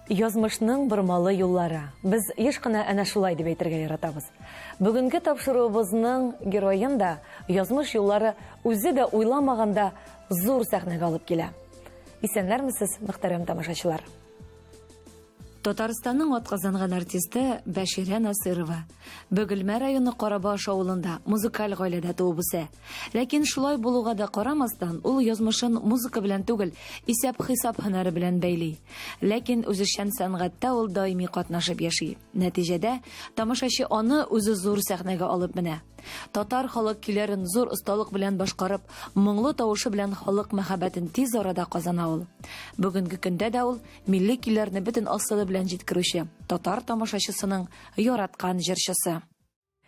Язмышның бормалы юллары. Без еш кына әнә шулай дип әйтергә яратабыз. Бүгенге тапшыруыбызның героен да язмыш юллары үзе дә уйламаганда зур сәхнәгә алып килә. Исәннәрмесез, мөхтәрәм тамашачылар. Татарстанның атказанган артисты Бәширә Насырова Бөгелмә районы Карабаш авылында музыкаль гаиләдә туып үсә. Ләкин шулай булуга да карамастан, ул язмышын музыка белән түгел, исәп-хисап һөнәре белән бәйли. Ләкин үзешчән сәнгатьтә ул даими катнашып яши. Нәтиҗәдә, тамашачы аны үзе зур сәхнәгә алып менә. Татар халык көйләрен зур осталык белән башкарып, моңлы тавышы белән халык мәхәббәтен тиз арада казана ул. Бүгенге көндә дә ул милли көйләрне бөтен асылы белән җиткерүче, татар тамашачысының яраткан җырчысы.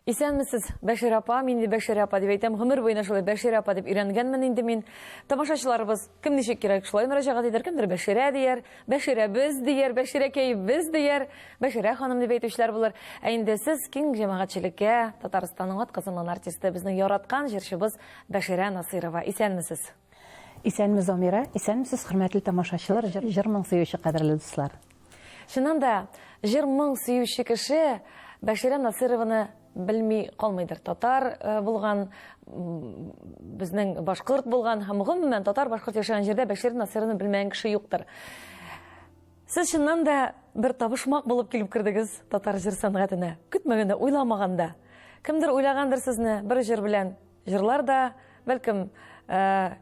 Исәнмесез, Бәшир апа, мин инде Бәшир апа дип әйтәм, гомер буена шулай Бәшир апа дип өйрәнгәнмен инде мин. Тамашачыларыбыз кем ничек кирәк, шулай мөрәҗәгать итәр, кемдер Бәширә дияр, Бәширәбез дияр, Бәширәкәебез дияр, Бәширә ханым дип әйтүчеләр булыр. Ә инде сез киң җәмәгатьчелеккә Татарстанның атказанган артисты, безнең яраткан җырчыбыз Бәширә Насыйрова. Исәнмесез. Исәнме, Замира, исәнмесез, хөрмәтле тамашачылар, җыр-моң сөюче кадерле дуслар. Чыннан да, җыр-моң сөюче кеше Бәширә Насыйрованы белми калмыйдыр. Татар э, булган, безнең башкорт булган һәм гомумән татар-башкорт яшәгән җирдә Бәширә Насыйрованы белмәгән кеше юктыр. Сез чыннан да бер табышмак булып килеп кердегез татар җыр сәнгатенә. Көтмәгәндә, уйламаганда. Кемдер уйлагандыр сезне бер җыр белән җырлар да, бәлкем, э,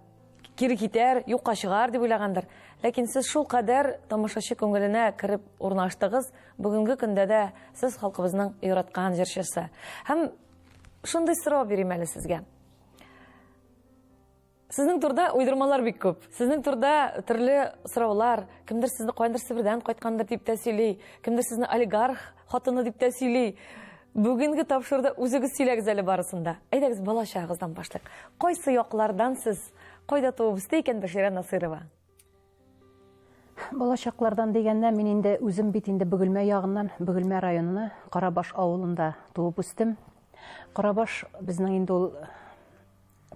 кире китәр, юкка чыгар дип уйлагандыр. Ләкин сез шул кадәр тамашачы күңеленә кереп урнаштыгыз, бүгенге көндә дә сез халкыбызның яраткан җырчысы. Һәм шундый сорау бирим әле сезгә. Сезнең турда уйдырмалар бик күп. Сезнең турда төрле сораулар, кемдер сезне каяндыр Себердән кайткандыр дип тә сөйли, кемдер сезне олигарх хатыны дип тә сөйли. Бүгенге тапшыруда үзегез сөйләгез әле барысын да. Әйдәгез, бала чагыгыздан башлыйк. Кайсы яклардан сез, кайда туып үсте икән Бәширә Насыйрова? Бала чаклардан дигәндә, мин инде үзем бит инде Бөгелмә ягыннан, Бөгелмә районыны, Карабаш авылында туып үстем. Карабаш безнең инде ул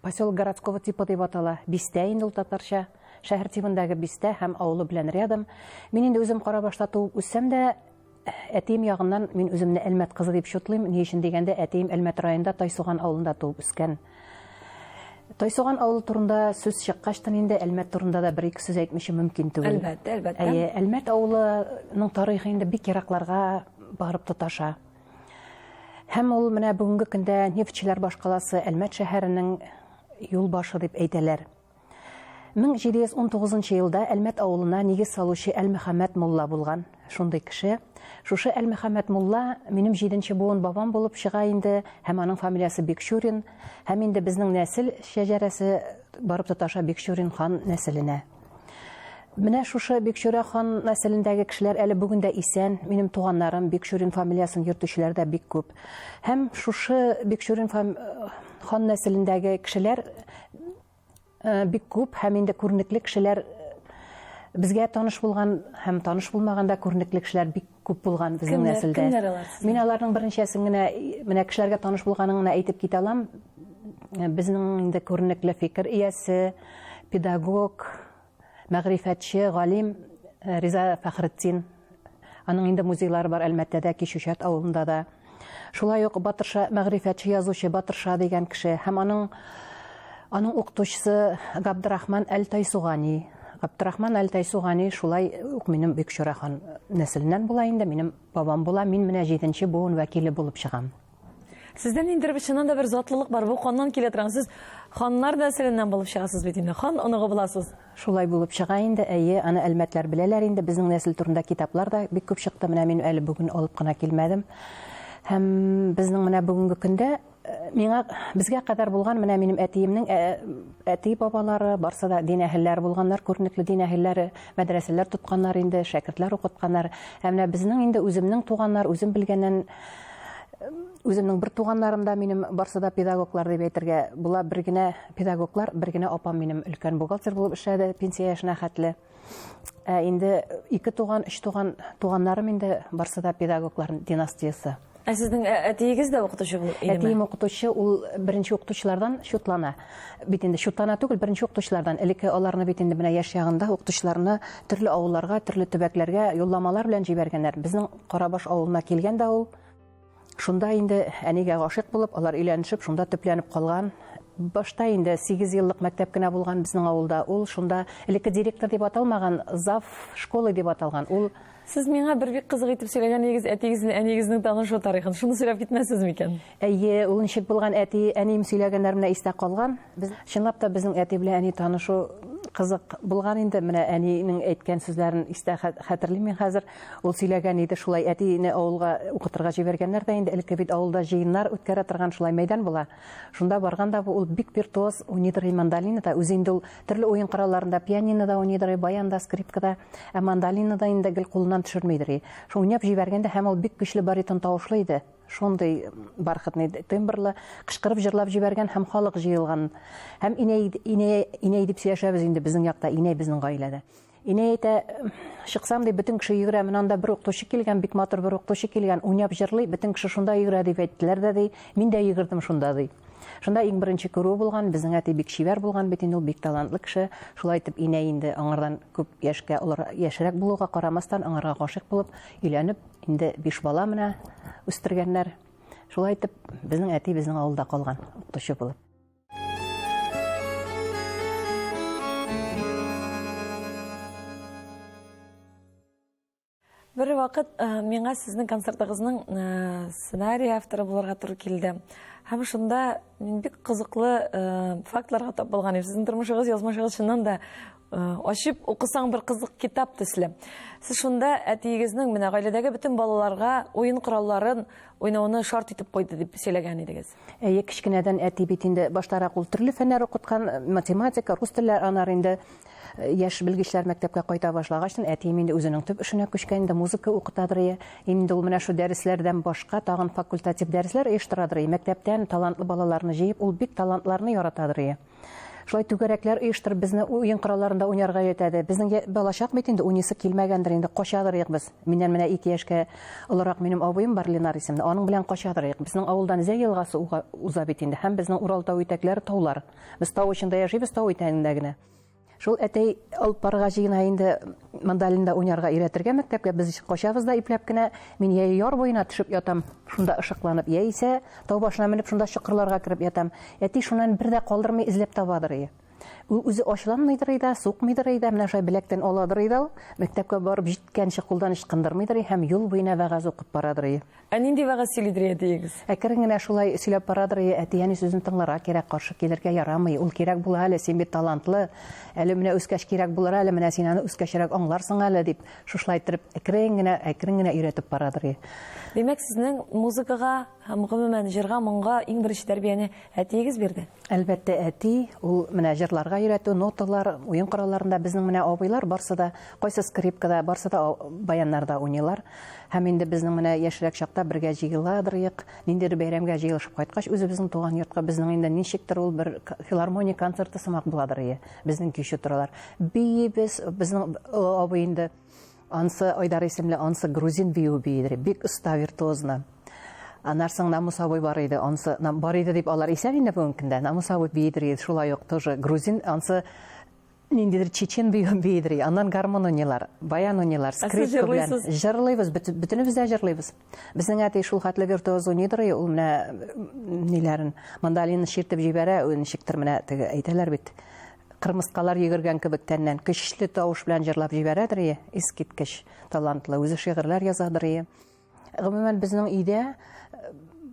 поселок городского типа дип атала. Бистә инде ул татарча. Шәһәр тибындагы бистә һәм авылы белән рядом. Мин инде үзем Карабашта туып үссәм дә, әтием ягыннан мин үземне Әлмәт кызы дип чутлыйм. Ни өчен дигәндә, әтием Әлмәт районында Тайсуган авылында туып үскән. Тайсуган авылы турында сүз чыккачтан инде Әлмәт турында да бер-ике сүз әйтмичә мөмкин түгел. Әлбәттә, әлбәттә. Әйе, Әлмәт авылының тарихы инде бик еракларга барып тоташа. Һәм ул менә бүгенге көндә нефтьчеләр башкаласы Әлмәт шәһәренең юл башы дип әйтәләр. 1719 елда Әлмәт авылына нигез салучы Әлмөхәммәт мулла булган шундый кеше. Шушы Әлмөхәммәт мулла минем җиденче буын бабам булып чыга инде, һәм аның фамилиясе Бикчурин, һәм инде безнең нәсел шәҗәрәсе барып тоташа Бикчурин хан нәселенә. Менә шушы Бикчурә хан нәселендәге кешеләр әле бүген дә исән. Минем туганнарым Бикчурин фамилиясен йөртүчеләр дә бик күп. Һәм шушы Бикчурин хан нәселендәге кешеләр Э, бик күп һәм инде күренекле кешеләр э, безгә таныш булган һәм таныш булмаган да күренекле кешеләр бик күп булган безнең нәселдә. Кемнәр алар? Мин аларның берничәсен генә менә кешеләргә таныш булганын гына әйтеп китә алам. Э, безнең инде күренекле фикер иясе, педагог, мәгърифәтче, галим Риза Фәхретдин. Аның инде музейлары бар Әлмәттә дә, Кичүчат авылында да. Шулай ук Батырша, мәгърифәтче язучы Батырша дигән кеше һәм аның аның укытучысы Габдрахман әл-Тайсугани. Габдрахман әл-Тайсугани шулай ук минем Бикчура хан нәселеннән була инде, минем бабам була. Мин менә җиденче буын вәкиле булып чыгам. Сездә ниндидер бер чыннан да бер затлылык бар. Бу ханнан килә торган. Сез ханнар нәселеннән булып чыгасыз бит инде. Хан оныгы буласыз. Шулай булып чыга инде, әйе, аны әлмәтләр беләләр инде. Безнең нәсел турында китаплар да бик күп чыкты. Менә мин әле бүген алып кына килмәдем. Һәм безнең менә бүгенге көндә э, миңа безгә кадәр булган менә минем әтиемнең э, әти бабалары барсы да дин әһелләре булганнар, күренекле дин әһелләре, мәдрәсәләр тотканнар инде, шәкертләр укытканнар. Ә менә безнең инде үземнең туганнар, үзем белгәннән Үземнең бер туганнарым да минем барсы да педагоглар дип әйтергә була. Бер генә педагоглар, бер генә апам минем өлкән бухгалтер булып эшләде пенсия яшенә хәтле. Ә инде ике туган, өч туган туганнарым инде барсы да педагоглар династиясе. Ә сезнең әтиегез дә укытучы идеме? Әтием укытучы, ул беренче укытучылардан чутлана. Бит инде чутлана түгел, беренче укытучылардан. Элекке аларны бит инде менә яшь чагында укытучыларны төрле авылларга, төрле төбәкләргә юлламалар белән җибәргәннәр. Безнең Карабаш авылына килгән дә ул. Шунда инде әнигә гашыйк булып, алар өйләнешеп, шунда төпләнеп калган. Башта инде 8 еллык мәктәп кенә булган безнең авылда. Ул шунда элекке директор дип аталмаган, зав школы дип аталган. Ул Сез миңа бер бик кызык итеп сөйләгән идегез әтиегез белән әниегезнең танышу тарихын. Шуны сөйләп китмәссез микән? Әйе, ул ничек булган, әти, әнием сөйләгәннәр менә истә калган. Без, чынлап та безнең әти белән әни танышу кызык булган инде. Менә әнинең әйткән сүзләрен истә хәтерлим мин хәзер. Ул сөйләгән иде, шулай әтине авылга укытырга җибәргәннәр дә инде, элекке бит авылда җыеннар үткәрә торган шулай мәйдан була. Шунда барган да бу, ул бик виртуоз уйныйдыр и мандолинада, үзе инде ул төрле уен коралларында, пианинода уйныйдыр и, баянда, скрипкада, ә мандолинада инде гел кулыннан төшермидер и. Шул уйнап җибәргән дә һәм ул бик көчле баритон тавышлы иде. Шундый бархатный тембрлы, кычкырып җырлап җибәргән һәм халык җыелган. Һәм инәй, инәй, инәй дип сөйләшәбез инде безнең якта, инәй безнең гаиләдә. Инәй әйтә, чыксам, ди, бөтен кеше йөгерә, менә анда бер укытучы килгән, бик матур бер укытучы килгән, уйнап җырлый, бөтен кеше шунда йөгерә, дип әйттеләр дә, ди, мин дә йөгердем шунда, ди. Шунда иң беренче күрүе булган, безнең әти бик чибәр булган бит инде ул, бик талантлы кеше. Шулай итеп, инәй инде аңардан күп яшькә олырак, яшьрәк булуга карамастан, аңарга гашыйк булып, өйләнеп, инде биш бала менә үстергәннәр. Шулай итеп, безнең әти безнең авылда калган укытучы булып. Бер вакыт э, миңа сезнең концертыгызның э, сценарий авторы булырга туры килде. Һәм шунда мин бик кызыклы э, фактларга тап булган идем. Сезнең тормышыгыз, язмышыгыз чыннан да ачып укысаң бер кызык китап төсле. Сез шунда әтиегезнең менә гаиләдәге бөтен балаларга уен коралларын уйнауны шарт итеп куйды дип сөйләгән идегез. Әйе, кечкенәдән әти бит инде баштарак ул төрле фәннәр укыткан, математика, рус телләре, аннары инде э, яшь белгечләр мәктәпкә кайта башлагач, әтием инде үзенең төп эшенә күчкән, инде музыка укытадыр ие. Инде ул менә шул дәресләрдән башка тагын факультатив дәресләр оештырадыр ие. Мәктәптән талантлы балаларны җыеп, ул бик талантларны яратадыр ие. Шулай түгәрәкләр оештырып, безне уен коралларында уйнарга өйрәтәде. Безнең балачак бит инде, уйныйсы килмәгәндер инде, качадыр идек без. Миннән менә 2 яшькә олырак минем абыем бар, Ленар исемле. Аның белән качадыр идек. Безнең авылдан Зәй елгасы уза бит инде. Һәм безнең Урал тау итәкләре таулар. Без тау эчендә яшибез, тау итәгендә генә. Шул әтәй алып барырга җыена инде мандолинда уйнарга өйрәтергә мәктәпкә. Без качабыз да ипләп кенә. Мин я яр буена төшеп ятам, шунда ышыкланып, яисә тау башына менеп, шунда чокырларга кереп ятам. Әти шуннан бер дә калдырмый эзләп табадыр ие. Ул үзе ачуланмыйдыр да, сукмыйдыр да, менә шулай беләктән аладыр да ул. Мәктәпкә барып җиткәнче кулдан ычкындырмыйдыр һәм юл буена вәгазь укып барадыр ие. Ә нинди вәгазь сөйлидер әтиегез? Әкрен генә шулай сөйләп барадыр ие, әти-әни сүзен тыңларга кирәк, каршы килергә ярамый. Ул кирәк була әле, син бит талантлы. Әле менә үскәч кирәк булыр әле, менә син аны үскәчрәк аңларсың әле, дип, шушылай иттереп әкрен генә, әкрен генә өйрәтеп барадыр ие. Димәк, сезнең музыкага һәм гомумән җырга, моңга иң беренче тәрбияне әтиегез бирде? Әлбәттә, әти, ул менә җырларга өйрәтү, ноталар, уен коралларында безнең менә абыйлар барсы да, кайсы скрипкада, барсы да баяннарда уйныйлар. Һәм инде безнең менә яшьрәк чакта бергә җыеладыр идек, ниндидер бәйрәмгә җыелышып кайткач, үзебезнең туган йортка безнең инде ничектер ул бер филармония концерты сымак буладыр ие. Безнең көйче торалар. Биибез, безнең олы абый инде ансы Айдар исемле, ансы грузин биюе биидер, бик оста, виртуозно. Аннан соң Намус абый бар иде, ансы бар иде дип алар исән инде бүгенге көндә. Намус абый биидер иде, шулай ук тоже грузин, ансы ниндидер чечен биюен биидер иде. Аннан гармун уйныйлар, баян уйныйлар, скрипка белән. Җырлыйбыз, бөтенебез дә җырлыйбыз. Безнең әти шул хәтле виртуоз уйныйдыр иде, ул менә ниләрен, мандолинны чиртеп җибәрә, ничектер менә теге әйтәләр бит, кырмыскалар йөгергән кебек тәннән көчле тавыш белән җырлап җибәрәдер ие, искиткеч талантлы, үзе шигырьләр язадыр ие. Гомумән, безнең өйдә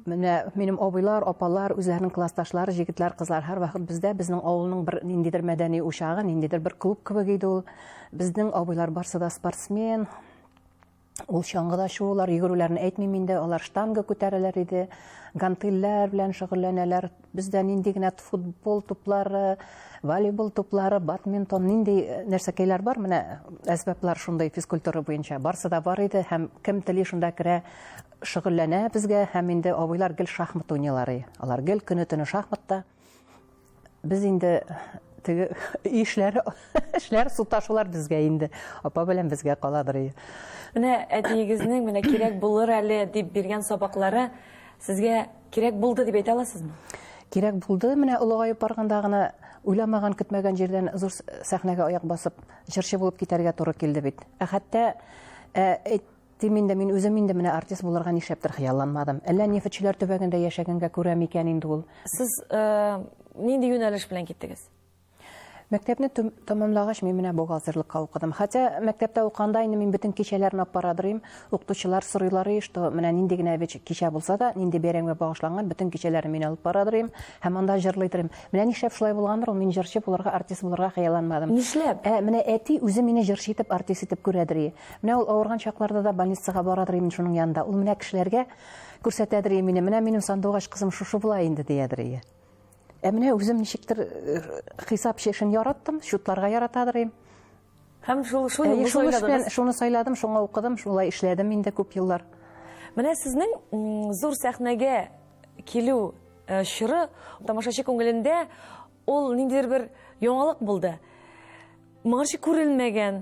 менә минем абыйлар, апалар, үзләренең классташлары, җегетләр, кызлар һәрвакыт бездә, безнең авылның бер ниндидер мәдәни учагы, ниндидер бер клуб кебек иде ул. Безнең абыйлар барсы да спортсмен. Ул чаңгыда шуулар, йөгерүләрен әйтмим инде, алар штанга күтәрәләр иде, гантельләр белән шөгыльләнәләр. Бездә нинди генә футбол туплары, волейбол туплары, бадминтон, нинди нәрсәкәйләр бар, менә әсбаплар шундый физкультура буенча. Барсы да бар иде һәм кем тели шунда керә, шөгыльләнә безгә һәм инде абыйлар гел шахмат уйныйлар иде. Алар гел көне-төне шахматта. Без инде теге эшләр, эшләр су ташулар безгә инде. Апа белән безгә каладыр. Менә әтиегезнең менә кирәк булыр әле дип биргән сабаклары сезгә кирәк булды дип әйтә аласызмы? Кирәк булды. Менә олыгаеп барганда гына уйламаган, көтмәгән җирдән зур сәхнәгә аяк басып, җырчы булып китәргә туры килде бит. Ә хәтта әйттем инде, мин үзем инде менә артист булырга нишләптер хыялланмадым. Әллә нефтьчеләр төбәгендә яшәгәнгә күрә микән инде ул? Сез нинди юнәлеш белән киттегез? Мәктәпне тәмамлагач, мин менә бухгалтерлыкка укыдым. Хотя мәктәптә укыганда инде мин бөтен кичәләрне алып бара идем. Укытучылар сорыйлар, что менә нинди генә кичә булса да, нинди бәйрәмгә багышланган бөтен кичәләрне мин алып бара идем һәм анда җырлый идем. Менә нишләп шулай булгандыр ул, мин җырчы булырга, артист булырга хыялланмадым. Нишләп? Менә әти үзе мине җырчы итеп, артист итеп күрәдер. Менә ул авырган чакларда да больницага барадыр мин шуның янында. Ул менә кешеләргә күрсәтәдер мине. Менә минем сандугач кызым шушы була инде диядер. Ә менә үзем ничектер хисап эшен яраттым, счетларга яратадыр. Һәм шул шул юлны сайладыгыз. Шуны сайладым, шуңа укыдым, шулай эшләдем инде күп еллар. Менә сезнең зур сәхнәгә килү чоры тамашачы күңелендә ул ниндидер бер яңалык булды. Моңарчы күрелмәгән.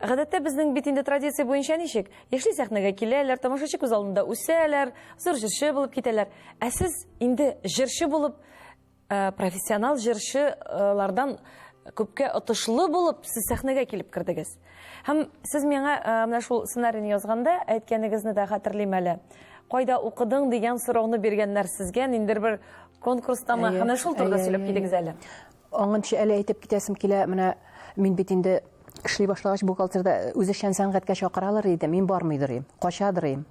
Гадәттә безнең бит инде традиция буенча ничек? Яшьли сәхнәгә киләләр, тамашачы күз алдында үсәләр, зур җырчы булып китәләр. Ә сез инде җырчы булып, профессионал җырчылардан күпкә отышлы булып сез сәхнәгә килеп кердегез. Һәм сез миңа менә шул сценарийны язганда әйткәнегезне дә хәтерлим әле. Кайда укыдың дигән сорауны биргәннәр сезгә, ниндидер бер конкурстамы? Менә шул турыда сөйләп китегез әле. Аңынчы әле әйтеп китәсем килә, менә мин бит инде эшли башлагач бухгалтерда үзешчән сәнгатькә чакыралар иде, мин бармыйдыр идем, качадыр идем.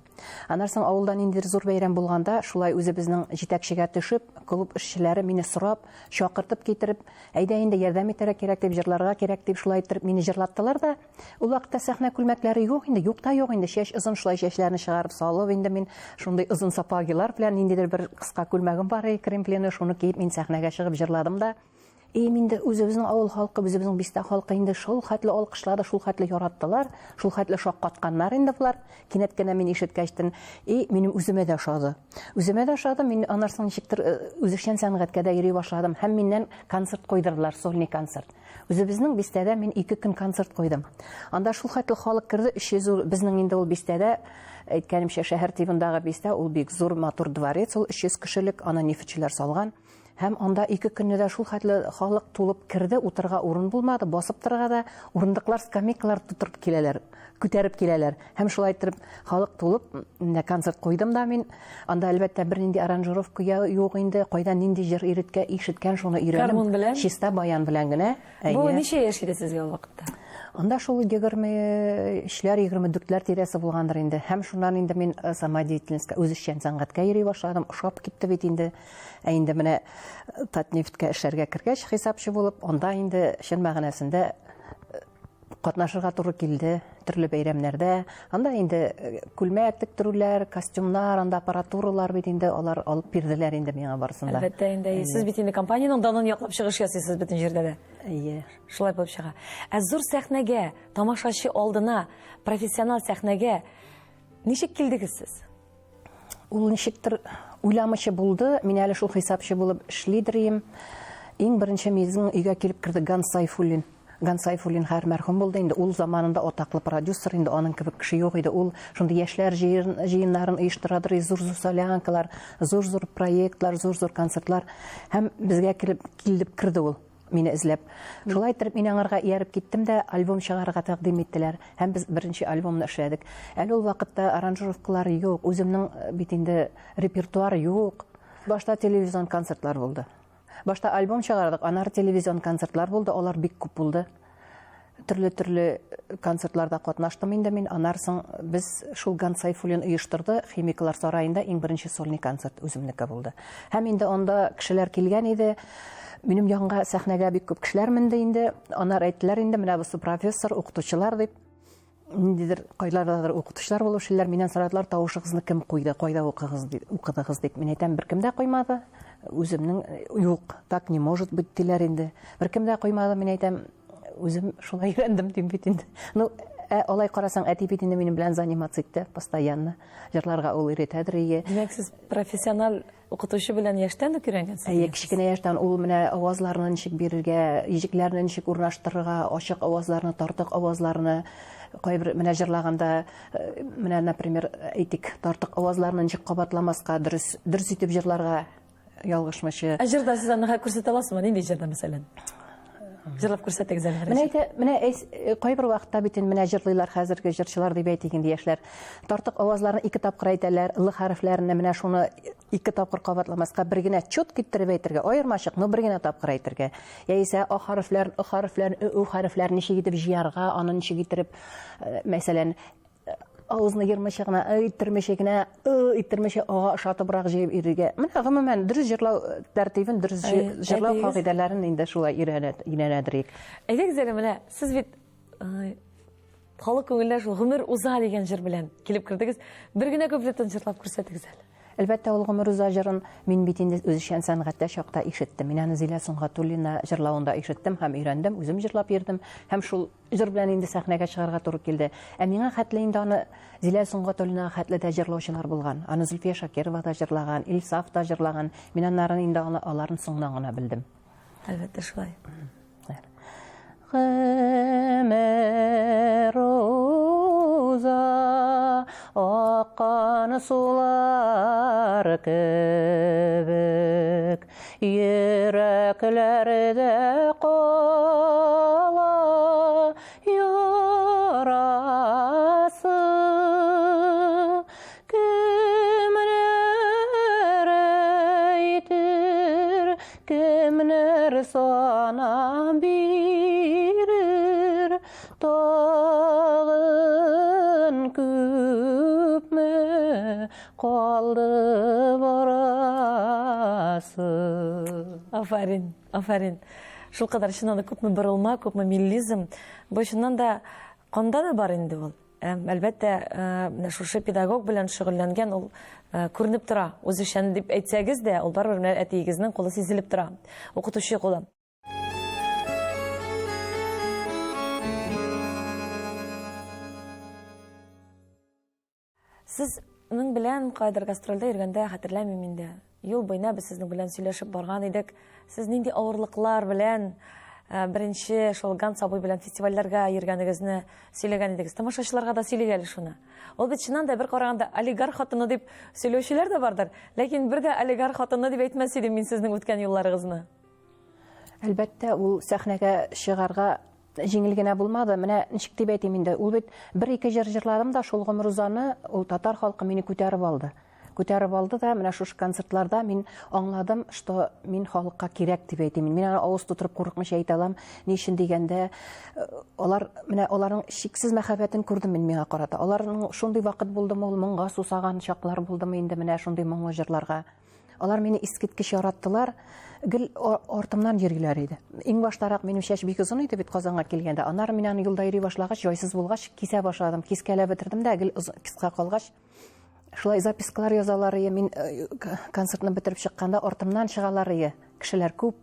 Аннан соң авылда ниндидер зур бәйрәм булганда, шулай үзебезнең җитәкчегә төшеп, клуб эшчеләре мине сорап, чакыртып китереп, әйдә инде ярдәм итәргә кирәк дип, җырларга кирәк дип, шулай иттереп мине җырлаттылар да. Ул вакытта сәхнә күлмәкләре юк инде, юк та юк инде, чәч озын, шулай чәчләрне чыгарып салып, инде мин шундый озын сапогилар белән ниндидер бер кыска күлмәгем бар иде, кремплены, шуны киеп мин сәхнәгә чыгып җырладым да. И инде үзебезнең авыл халкы, үзебезнең бистә халкы инде шул хәтле алкышлады, шул хәтле яраттылар, шул хәтле шаккатканнар инде болар. Кинәт кенә мин ишеткәчтен, и минем үземә дә ошады. Үземә дә ошады, мин аннан соң ничектер үзешчән сәнгатькә дә йөри башладым һәм миннән концерт куйдырдылар, сольный концерт. Үзебезнең бистәдә мин 2 көн концерт куйдым. Анда шул хәтле халык керде, 300 безнең инде ул бистәдә, әйткәнемчә, шәһәр тибындагы бистә, ул бик зур матур дворец, ул 300 кешелек, аны нефтьчеләр салган. Һәм анда 2 көнне дә шул хәтле халык тулып керде, утырырга урын булмады, басып торырга да урындыклар, скамейкалар тутырып киләләр, күтәреп киләләр. Һәм шулай итеп халык тулып, менә концерт куйдым да мин. Анда әлбәттә бернинди аранжировка юк инде, кайдан нинди җыр өйрәткән, ишеткән, шуны өйрәнеп, Гармун белән? Чиста баян белән генә. Бу ничә яшь иде сезгә ул вакытта? Анда шул егерме өчләр, егерме дүртләр тирәсе булгандыр инде. Һәм шуннан инде мин самодеятельностька, үзешчән сәнгатькә йөри башладым, ошап китте бит инде. Ә инде менә Татнефтькә эшләргә кергәч, хисапчы булып, анда инде чын мәгънәсендә катнашырга туры килде төрле бәйрәмнәрдә. Анда инде күлмәк тектерүләр, костюмнар, анда аппаратуралар бит инде алар алып бирделәр инде миңа барысын да. Әлбәттә инде, сез бит инде компаниянең данын яклап чыгыш ясыйсыз бөтен җирдә дә. Әйе. Шулай булып чыга. Ә зур сәхнәгә, тамашачы алдына, профессионал сәхнәгә ничек килдегез сез? Ул ничектер уйламыча булды. Мин әле шул хисапчы булып эшлидер идем. Иң беренче безнең өйгә килеп керде Ганс Сайфуллин. Ганс Сайфуллин хәзер мәрхүм булды инде. Ул заманында атаклы продюсер инде, аның кебек кеше юк иде. Ул шундый яшьләр җыеннарын оештырадыр, зур-зур солянкалар, зур-зур проектлар, зур-зур концертлар. Һәм безгә килеп керде ул, мине эзләп. Шулай итеп мин аңарга ияреп киттем дә, альбом чыгарырга тәкъдим иттеләр. Һәм без беренче альбомны эшләдек. Әле ул вакытта аранжировкалар юк, үземнең бит инде репертуар юк. Башта телевизион концертлар булды. Башта альбом чыгардык, аннары телевизион концертлар булды, алар бик күп булды. Төрле-төрле концертларда катнаштым инде мин. Аннары соң без шул Ганс Сайфуллин оештырды, Химиклар сараенда иң беренче сольный концерт үземнеке булды. Һәм инде анда кешеләр килгән иде. Минем янга сәхнәгә бик күп кешеләр менде инде. Аннары әйттеләр инде, менә бусы профессор, укытучылар дип. Ниндидер кайлардадыр укытучылар булып эшлиләр. Миннән сорадылар, тавышыгызны кем куйды, кайда укыдыгыз дип. Мин әйтәм, беркем дә куймады. Үземнең юк, так не может быть диләр инде. Беркем дә куймады, мин әйтәм, үзем шулай өйрәндем дим бит инде. Ну, Ә алай карасаң, әти бит инде минем белән заниматься итте постоянно. Җырларга ул өйрәтәдер ие. Димәк, сез профессиональ укытучы белән яшьтән үк өйрәнгәнсез? Әйе, кечкенә яшьтән ул менә авазларны ничек бирергә, иҗекләрне ничек урнаштырырга, ачык авазларны, тартык авазларны, кайбер менә җырлаганда, э, менә, например, әйтик, тартык авазларны ничек кабатламаска, дөрес, дөрес итеп җырларга ялгышмыйча. Ә җырда сез аны күрсәтә аласызмы? Нинди җырда, мәсәлән? Җырлап күрсәтегез әле. Менә әйтә, менә э, кайбер вакытта бит инде менә җырлыйлар хәзерге җырчылар дип әйтик инде яшьләр. Тартык авазларны ике тапкыр әйтәләр, л хәрефләрен менә шуны ике тапкыр кабатламаска, бер генә четко иттереп әйтергә, аермачык, но бер генә тапкыр әйтергә. Яисә а хәрефләрен, ы хәрефләрен, ө, ү хәрефләрен ничек итеп җыярга, аны ничек иттереп, э, мәсәлән, авызны ермыйча гына, ы иттермичә генә, ы иттермичә ага ошатыбрак җыеп йөрергә. Менә гомумән дөрес җырлау э, тәртибен, дөрес җырлау кагыйдәләрен инде шулай өйрәнә, өйрәнәдер. Әйдәгез әле менә сез бит халык күңеленә шул гомер уза дигән җыр белән килеп кердегез. Бер генә куплетын җырлап күрсәтегез әле. Әлбәттә, ул гомер уза җырын мин бит инде үзешчән сәнгатьтә чакта ишеттем. Мин аны Зилә Сөнгатуллина җырлавында ишеттем һәм өйрәндем, үзем җырлап йөрдем һәм шул Җыр белән инде сәхнәгә чыгарга туры килде. Ә миңа хәтле инде аны Зилә Сөнгатуллинага хәтле дә җырлаучылар булган. Аны Зөлфия Шакирова да җырлаган, Илсаф та җырлаган. Мин аннарын инде аны аларын соңыннан гына белдем. Әлбәттә шулай. Гомер уза, аккан сулар кебек, Йөрәкләрдә кала ярасы. Кемнәр әйтер, кемнәр сана бирер, тагын күпме Калды барасы. Афәрин, афәрин. Шулкадәр чыннан да күпме борылма, күпме миллизм. Бу чыннан да канда да бар инде ул. Әлбәттә, менә шушы педагог белән шөгыльләнгән ул күренеп тора. Үзешчән дип әйтсәгез дә, ул барыбер менә әтиегезнең кулы сизелеп тора. Укытучы кулы. Сезнең белән кайдыр гастрольдә йөргәндә хәтерләмим инде. Юл буена без сезнең белән сөйләшеп барган идек. Сез нинди авырлыклар белән э, беренче шул Ганс абый белән фестивальләргә йөргәнегезне сөйләгән идегез. Тамашачыларга да сөйлик әле шуны. Ул бит чыннан да бер караганда олигарх хатыны дип сөйләүчеләр дә бардыр. Ләкин бер дә олигарх хатыны дип әйтмәс идем мин сезнең үткән юлларыгызны. Әлбәттә, ул сәхнәгә чыгарга Җиңел генә булмады. Менә ничек дип әйтим инде, ул бит бер-ике җыр җырладым да, шул гомер узаны, ул татар халкы мине күтәреп алды. Күтәреп алды да, менә шушы концертларда мин аңладым, что мин халыкка кирәк дип әйтим. Мин аны авыз тутырып курыкмыйча әйтә алам. Ни өчен дигәндә, э, алар менә аларның чиксез мәхәббәтен күрдем мин миңа карата. Аларның шундый вакыт булдымы ул, моңга сусаган чаклар булдымы инде менә шундый моңлы җырларга. Алар мине искиткеч яраттылар, гел артымнан йөриләр иде. Иң баштарак минем чәч бик озын иде бит Казанга килгәндә. Аннары мин аны юлда йөри башлагач, җайсыз булгач, кисә башладым. Кискәләп бетердем дә, гел кыска калгач, шулай запискалар язалар иде. Мин э, концертны бетереп чыкканда артымнан чыгалар иде. Кешеләр күп.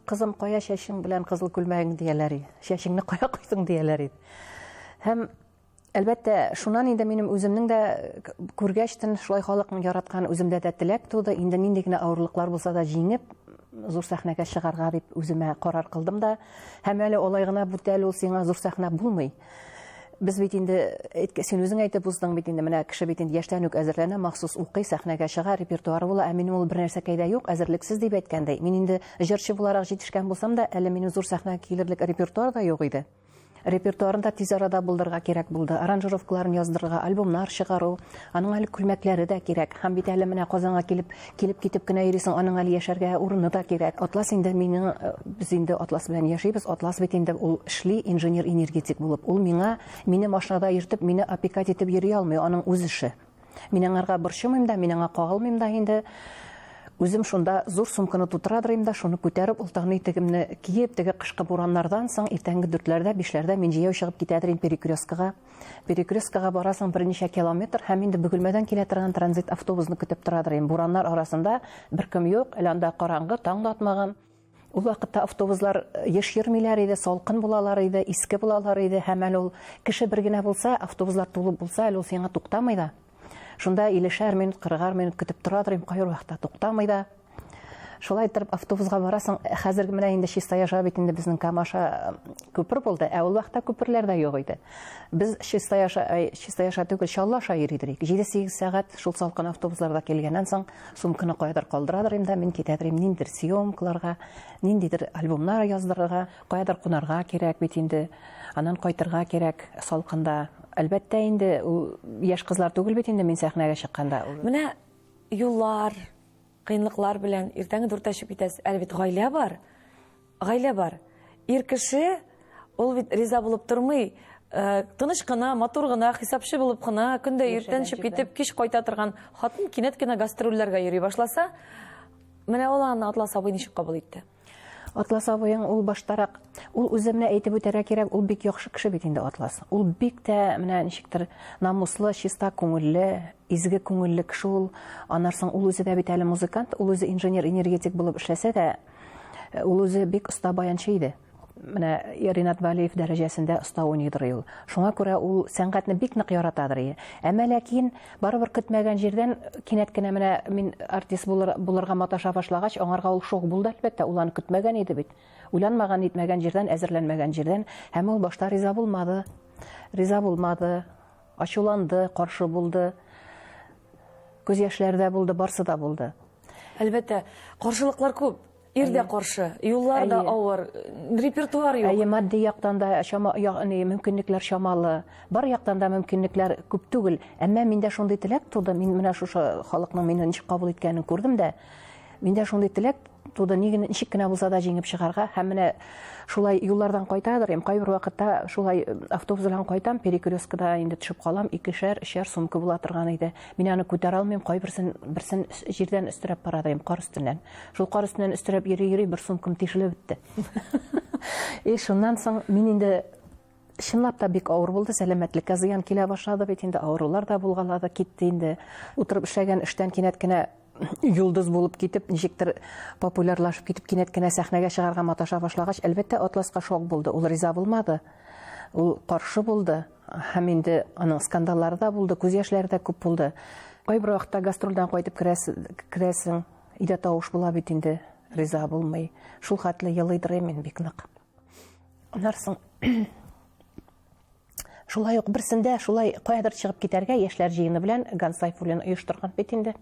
Кызым, кая чәчең белән кызыл күлмәгең дияләр иде. Чәчеңне кая куйдың дияләр иде. Һәм Әлбәттә, шуннан инде минем үземнең дә күргәчтен шулай халыкның яраткан үземдә дә теләк туды. Инде нинди генә авырлыклар булса да җиңеп, зур сәхнәгә чыгарга дип үземә карар кылдым да. Һәм әле алай гына бит әле ул сиңа зур сәхнә булмый. Без бит инде, син үзең әйтеп уздың бит инде, менә кеше бит инде яшьтән үк әзерләнә, махсус укый, сәхнәгә чыга, репертуары була, ә минем ул бер нәрсәкәй дә юк, әзерлексез дип әйткәндәй. Мин инде җырчы буларак җитешкән булсам да, әле минем зур сәхнәгә килерлек репертуар да юк иде. Репертуарын да тиз арада булдырырга кирәк булды. Аранжировкаларын яздырырга, альбомнар чыгару, аның әле күлмәкләре дә кирәк. Һәм бит әле менә Казанга килеп, килеп китеп кенә йөрисең, аның әле яшәргә урыны да кирәк. Атлас инде минем, э, без инде Атлас белән яшибез. Атлас бит инде ул эшли инженер-энергетик булып. Ул миңа, мине машинада йөртеп, мине опекать итеп йөри алмый, аның үз эше. Мин аңарга борчымыйм да, мин аңа кагылмыйм да инде. Үзем шунда зур сумканы тутырадырыйм да, шуны күтәреп, олтанны итегемне киеп, теге кышкы бураннардан соң иртәнге дүртләрдә, бишләрдә мин җәяү чыгып китәдерим перекресткага. Перекресткага барасың берничә километр һәм инде Бөгелмәдән килә торган транзит автобусны көтеп торадырыйм. Бураннар арасында беркем юк, әле анда караңгы, таң да атмаган. Ул вакытта автобуслар еш йөрмиләр иде, салкын булалар иде, иске булалар иде һәм әле ул кеше бер генә булса, автобуслар тулы булса, әле ул сиңа туктамый да. Шунда 50 минут, 40 минут көтеп торадыр идем, кайбер вакытта туктамый да. Шулай итеп автобусга барасың. Хәзер менә инде Чистай аша бит инде безнең Кама аша күпер булды. Ә ул вакытта күперләр дә юк иде. Без Чистай аша, Чистай аша түгел, Чаллы аша йөри идек. 7-8 сәгать шул салкын автобусларда килгәннән соң сумканы каядыр калдырадыр инде, мин китәдер идем ниндидер съемкаларга, ниндидер альбомнар яздырырга, каядыр кунарга кирәк бит инде. Аннан кайтырга кирәк салкында. Әлбәттә инде, ул яшь кызлар түгел бит инде мин сәхнәгә чыкканда. Менә юллар, кыенлыклар белән иртәнге дүрттә чыгып китәсез. Әле бит гаилә бар. Гаилә бар. Ир кеше ул бит риза булып тормый. Э, тыныч кына, матур гына, хисапчы булып кына, көндә иртән чыгып китеп, кич кайта торган хатын кинәт кенә гастрольләргә йөри башласа, менә ул аны Атлас абый ничек кабул итте? Атлас абыең ул баштарак, ул үзе менә әйтеп үтәргә кирәк, ул бик яхшы кеше бит инде Атлас. Ул бик тә менә ничектер намуслы, чиста күңелле, изге күңелле кеше ул. Аннан соң ул үзе дә бит әле музыкант, ул үзе инженер-энергетик булып эшләсә дә, ул үзе бик оста баянчы иде. Менә Ринат Валиев дәрәҗәсендә оста уйныйдыр ул. Шуңа күрә ул сәнгатьне бик нык яратадыр ие. Әмма ләкин барыбер көтмәгән җирдән кинәт кенә менә мин артист булыр, булырга маташа башлагач, аңарга ул шок булды, әлбәттә, ул аны көтмәгән иде бит. Уйланмаган, нитмәгән җирдән, әзерләнмәгән җирдән. Һәм ул башта риза булмады. Риза булмады, ачуланды, каршы булды. Күз яшьләре дә булды, барсы да булды. Әлбәттә, каршылыклар күп. Ир дә каршы, юллар да авыр, репертуар юк. Әйе, матди яктан да чама, ягъни мөмкинлекләр чамалы. Бар яктан да мөмкинлекләр күп түгел. Әмма миндә шундый теләк туды. Мин менә шушы халыкның мине ничек кабул иткәнен күрдем дә. Миндә шундый теләк туды, ни генә, ничек кенә булса да җиңеп чыгарга. Һәм менә шулай юллардан кайтадыр идем. Кайбер вакытта шулай автобус белән кайтам, перекресткада инде төшеп калам, икешәр, өчәр сумка була торган иде. Мин аны күтәрә алмыйм, кайберсен берсен җирдән өстерәп бара идем, кар өстеннән. Шул кар өстеннән өстерәп йөри-йөри бер сумкам тишелеп бетте. И шуннан соң мин инде чынлап та бик авыр булды, сәламәтлеккә зыян килә башлады бит инде, авырулар да булгалады, китте инде. Утырып эшләгән эштән кинәт кенә йолдыз булып китеп, ничектер популярлашып китеп, кинәт кенә сәхнәгә чыгарга маташа башлагач, әлбәттә, Атласка шок булды. Ул риза булмады. Ул каршы булды. Һәм инде аның скандаллары да булды, күз яшьләре дә күп булды. Кайбер вакытта гастрольдән кайтып керәсең, өйдә тавыш була бит инде, риза булмый. Шул хәтле елыйдыр мин бик нык. Аннан соң шулай ук берсендә шулай каядыр чыгып китәргә яшьләр җыены белән Ганс Сайфуллин оештырган бит инде.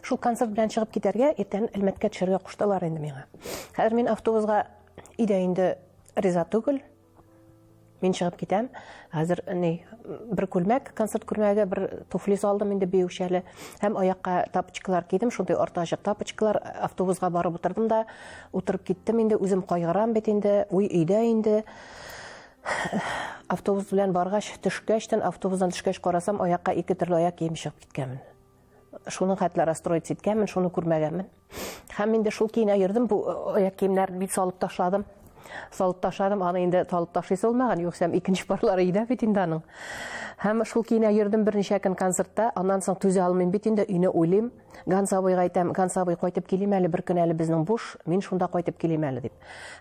Шул концерт белән чыгып китәргә, иртән Әлмәткә төшәргә куштылар инде миңа. Хәзер мин автобусга өйдә инде риза түгел. Мин чыгып китәм. Хәзер ни бер күлмәк, концерт күлмәге, бер туфли салдым инде биючәле. Һәм аякка тапочкалар кидем, шундый арты ачык тапочкалар. Автобусга барып утырдым да, утырып киттем инде, үзем кайгырам бит инде, уй өйдә инде. Автобус белән баргач, төшкәчтән, автобустан төшкәч карасам, аякка ике төрле аяк кием чыгып киткәнмен. Шуның хәтле расстроиться иткәнмен, шуны күрмәгәнмен. Һәм инде шул киенә йөрдем, бу э, аяк киемнәрен бит салып ташладым. Салып ташладым, аны инде салып ташлыйсы булмаган, юксәм икенче парлары өйдә бит инде аның. Һәм шул киенә йөрдем берничә көн концертта, аннан соң түзә алмыйм бит инде, өйне уйлыйм. Ганс абыйга әйтәм, Ганс абый, кайтып килим әле, бер көн әле безнең буш, мин шунда кайтып килим әле дип.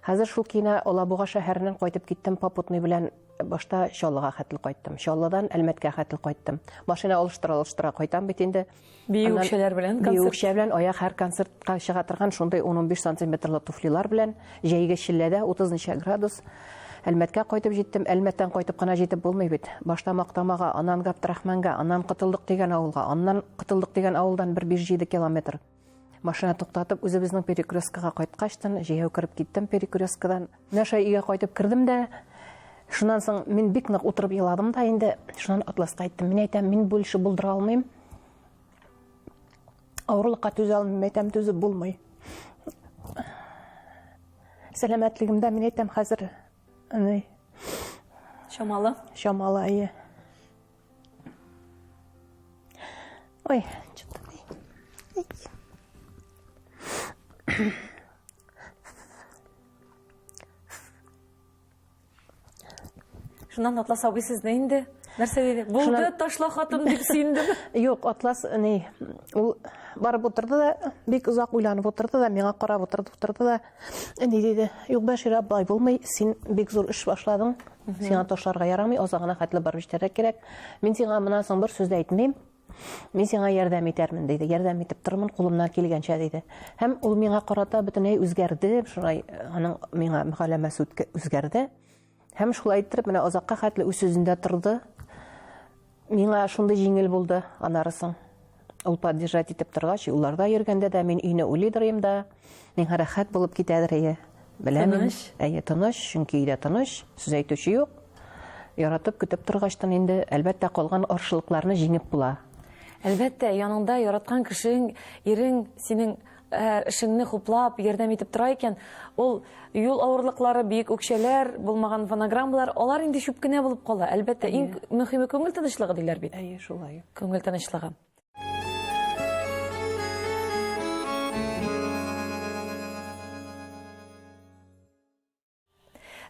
Хәзер шул киенә Алабуга шәһәреннән кайтып киттем попутный белән Башта Чаллыга хәтле кайттым. Чаллыдан Әлмәткә хәтле кайттым. Машина алыштыра-алыштыра кайтам бит инде. Бию үкчәләр белән концерт. Бию үкчә белән аяк һәр концертка чыга торган шундый 10-15 сантиметрлы туфлилар белән җәйге челләдә 30 ничә градус Әлмәткә кайтып җиттем. Әлмәттән кайтып кына җитеп булмый бит. Башта Мактамага, аннан Габдрахманга, аннан Котылдык дигән авылга, аннан Котылдык дигән авылдан бер 5-7 километр. Машина туктатып, үзебезнең перекресткага кайткачтын, җәяү кереп киттем перекресткадан. Менә шулай өйгә кайтып кердем дә, шуннан соң мин бик нык утырып еладым да инде, шуннан Атласка әйттем. Мин әйтәм, мин больше булдыра алмыйм. Авырлыкка түзә алмыйм, әйтәм, түзеп булмый. Сәламәтлегемдә мин әйтәм хәзер, ни. Чамалы. Чамалы, әйе. Ой, что-то. Шуннан Атлас абый сезне инде нәрсә диде? Булды, ташла хатын дип сөендеме? Юк, Атлас ни, ул барып утырды да, бик озак уйланып утырды да, миңа карап утырды, утырды да, ни диде? Юк, Бәшир абый, булмый, син бик зур эш башладың. Сиңа ташларга ярамый, азагына хәтле барып җитәргә кирәк. Мин сиңа моннан соң бер сүз дә әйтмим. Мин сиңа ярдәм итәрмен, диде. Ярдәм итеп торырмын, кулымнан килгәнчә, диде. Һәм ул миңа карата бөтенләй үзгәрде, шулай аның миңа мөгамәләсе үзгәрде. Һәм шулай иттереп, менә азакка хәтле үз сүзендә торды. Миңа шундый җиңел булды аннары соң. Ул поддержать итеп торгач, юлларда йөргәндә дә мин өйне уйлыйдыр идем дә, миңа рәхәт булып китәдер ие. Беләм. Тыныч. Әйе, тыныч, чөнки өйдә тыныч, сүз әйтүче юк. Яратып көтеп торгачтан инде, әлбәттә, калган каршылыкларны җиңеп була. Әлбәттә, яныңда яраткан кешең, ирең синең эшеңне хуплап, ярдәм итеп тора икән, ул юл авырлыклары, биек үкчәләр, булмаган фонограммалар, алар инде чүп кенә булып кала. Әлбәттә, иң мөһиме күңел тынычлыгы диләр бит. Әйе, шулай. Күңел тынычлыгы.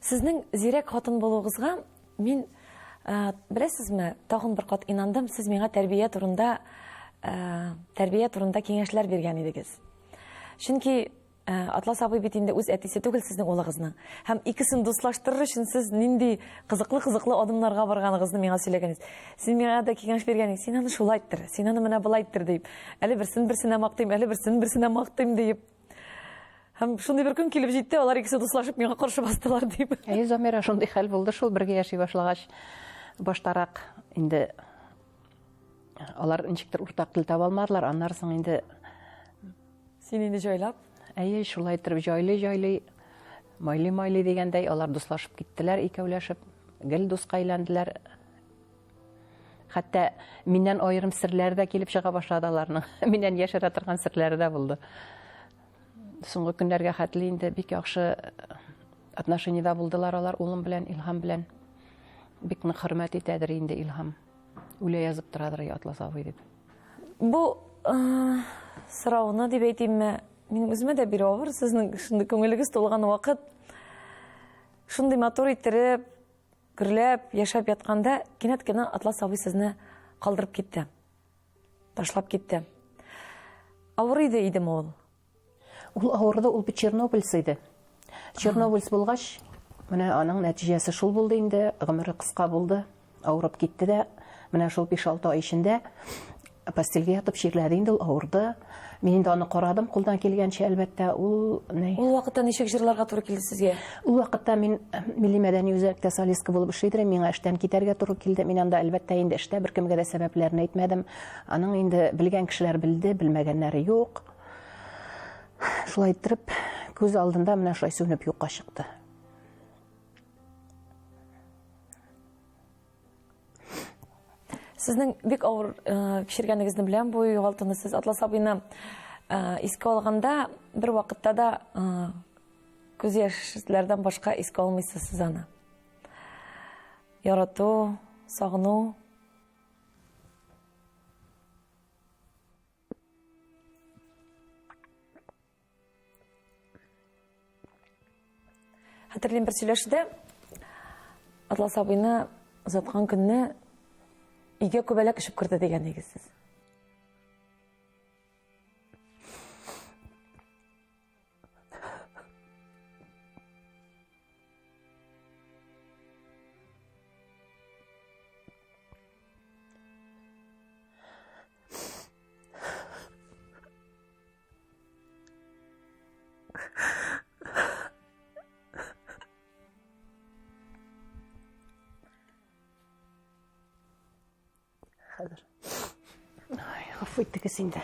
Сезнең зирәк хатын булуыгызга мин, э, беләсезме, тагын бер кат инандым, сез миңа тәрбия турында, э, тәрбия турында киңәшләр биргән идегез. Чөнки э, Атлас абый бит инде үз әтисе түгел сезнең улыгызның. Һәм икесен дуслаштырыр өчен сез нинди кызыклы-кызыклы адымнарга барганыгызны миңа сөйләгән идегез. Син миңа да киңәш биргән идең, син аны шулай иттер, син аны менә болай иттер дип. Әле берсен берсенә мактыйм, әле берсен берсенә мактыйм диеп. Һәм шундый бер көн килеп җитте, алар икесе дуслашып миңа каршы бастылар дип. Әйе, Замира, шундый хәл булды шул, бергә яши башлагач, баштарак инде алар ничектер уртак тел таба алмадылар, аннары соң инде Син инде җайлап? Әйе, шулай иттереп җайлый-җайлый, майлый-майлый дигәндәй, алар дуслашып киттеләр икәүләшеп, гел дуска әйләнделәр. Хәтта миннән аерым серләре дә килеп чыга башлады аларның. Миннән яшерә торган серләре дә булды. Соңгы көннәргә хәтле инде бик яхшы отношениедә булдылар алар улым белән, Илһам белән. Бик нык хөрмәт итәдер инде Илһам. Үлә язып торадыр Атлас абый дип. Бу сорауны дип әйтимме, минем үземә дә бирү авыр, сезнең шундый күңелегез тулган вакыт. Шундый матур иттереп, Гөрләп яшәп ятканда, кинәт кенә Атлас абый сезне калдырып китте. Ташлап китте. Авыр иде идеме ул? Ул авырды, ул бит Чернобыльс иде. Чернобыльс булгач, менә аның нәтиҗәсе шул булды инде, гомере кыска булды, авырып китте дә, менә шул 5-6 ай эчендә постельгә ятып чирләде инде ул, авырды. Мин инде аны карадым, кулдан килгәнчә, әлбәттә, ул ни. Ул вакытта ничек җырларга туры килде сезгә? Ул вакытта мин э, Милли мәдәни үзәктә солистка булып эшли идем, миңа эштән китәргә туры килде. Мин анда, әлбәттә, инде эштә беркемгә дә сәбәпләрен әйтмәдем. Аның инде белгән кешеләр белде, белмәгәннәре юк. Шулай иттереп, күз алдында менә шулай сүнеп юкка чыкты. Сезнең бик авыр э, кичергәнегезне беләм бу югалтуны. Сез Атлас абыйны э, искә алганда бер вакытта да э, күз яшьләрдән башка искә алмыйсыз сез аны. Ярату, сагыну. Хәтерлим бер сөйләшүдә Атлас абыйны озаткан көнне өйгә күбәләк очып керде дигән идегез сез. Хәзер. Ай, гафу итегез инде.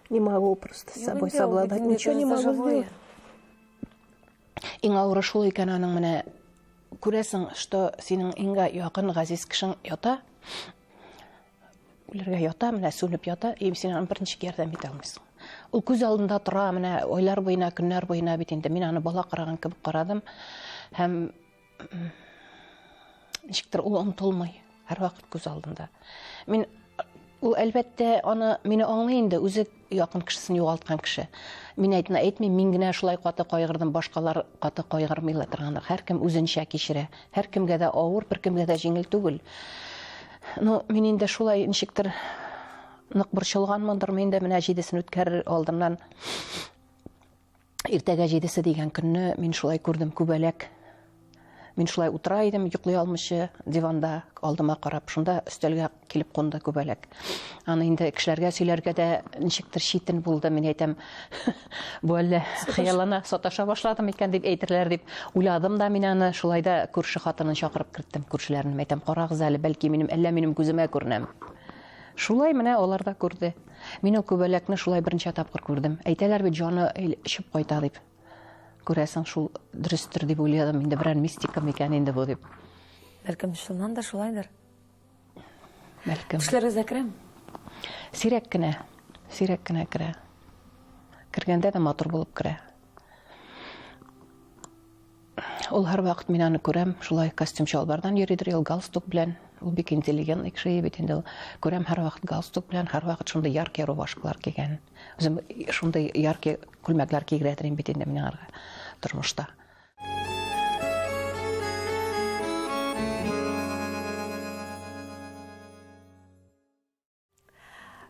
Не могу просто с собой совладать. Ничего не могу сделать. Иң авыры шул икән аның менә күрәсең, что синең иңгә якын газиз кешең ята. Үлергә ята, менә сүнеп ята, и син аны берничек ярдәм итә алмыйсың. Ул күз алдында тора, менә айлар буена, көннәр буена бит инде. Мин аны бала караган кебек карадым. Һәм ничектер ул онытылмый. Һәрвакыт күз алдында. Мин Ул, әлбәттә, аны мине аңлый инде, үзе якын кешесен югалткан кеше. Мин әйтне әйтмим, мин генә шулай каты кайгырдым, башкалар каты кайгырмыйлар торгандыр. Һәркем үзенчә кичерә. Һәркемгә дә авыр, беркемгә дә җиңел түгел. Ну, мин инде шулай ничектер нык борчылганмындыр, мин дә менә җидесен үткәрер алдыннан Иртәгә җидесе дигән көнне мин шулай күрдем күбәләк. Мин шулай утыра идем, йоклый алмыйча диванда алдыма карап, шунда өстәлгә килеп кунды күбәләк. Аны инде кешеләргә сөйләргә дә ничектер читен булды. Мин әйтәм, бу әллә хыяллана, саташа башладым икән дип әйтерләр дип уйладым да мин аны. Шулай да күрше хатынын чакырып керттем, күршеләрен. Әйтәм, карагыз әле, бәлки минем әллә минем күземә күренәм. Шулай менә алар да күрде. Мин ул күбәләкне шулай берничә тапкыр күрдем. Әйтәләр бит, җаны очып кайта дип. Күрәсең, шул дөрестер дип уйладым. Инде берәр мистика микән инде бу дип. Бәлкем, чыннан да шулайдыр. Бәлкем. Төшләрегездә керәме? Сирәк кенә. Сирәк кенә керә. Кергәндә дә матур булып керә. Ул һәрвакыт мин аны күрәм, шулай костюм чалбардан йөридер, ул галстук белән. Ул бик интеллигентный кеше бит инде ул. Күрәм һәрвакыт галстук белән, һәрвакыт шундый яркий рубашкалар кигән. Үзем шундый яркий күлмәкләр кигерә торыйм бит инде мин аңарга тормышта.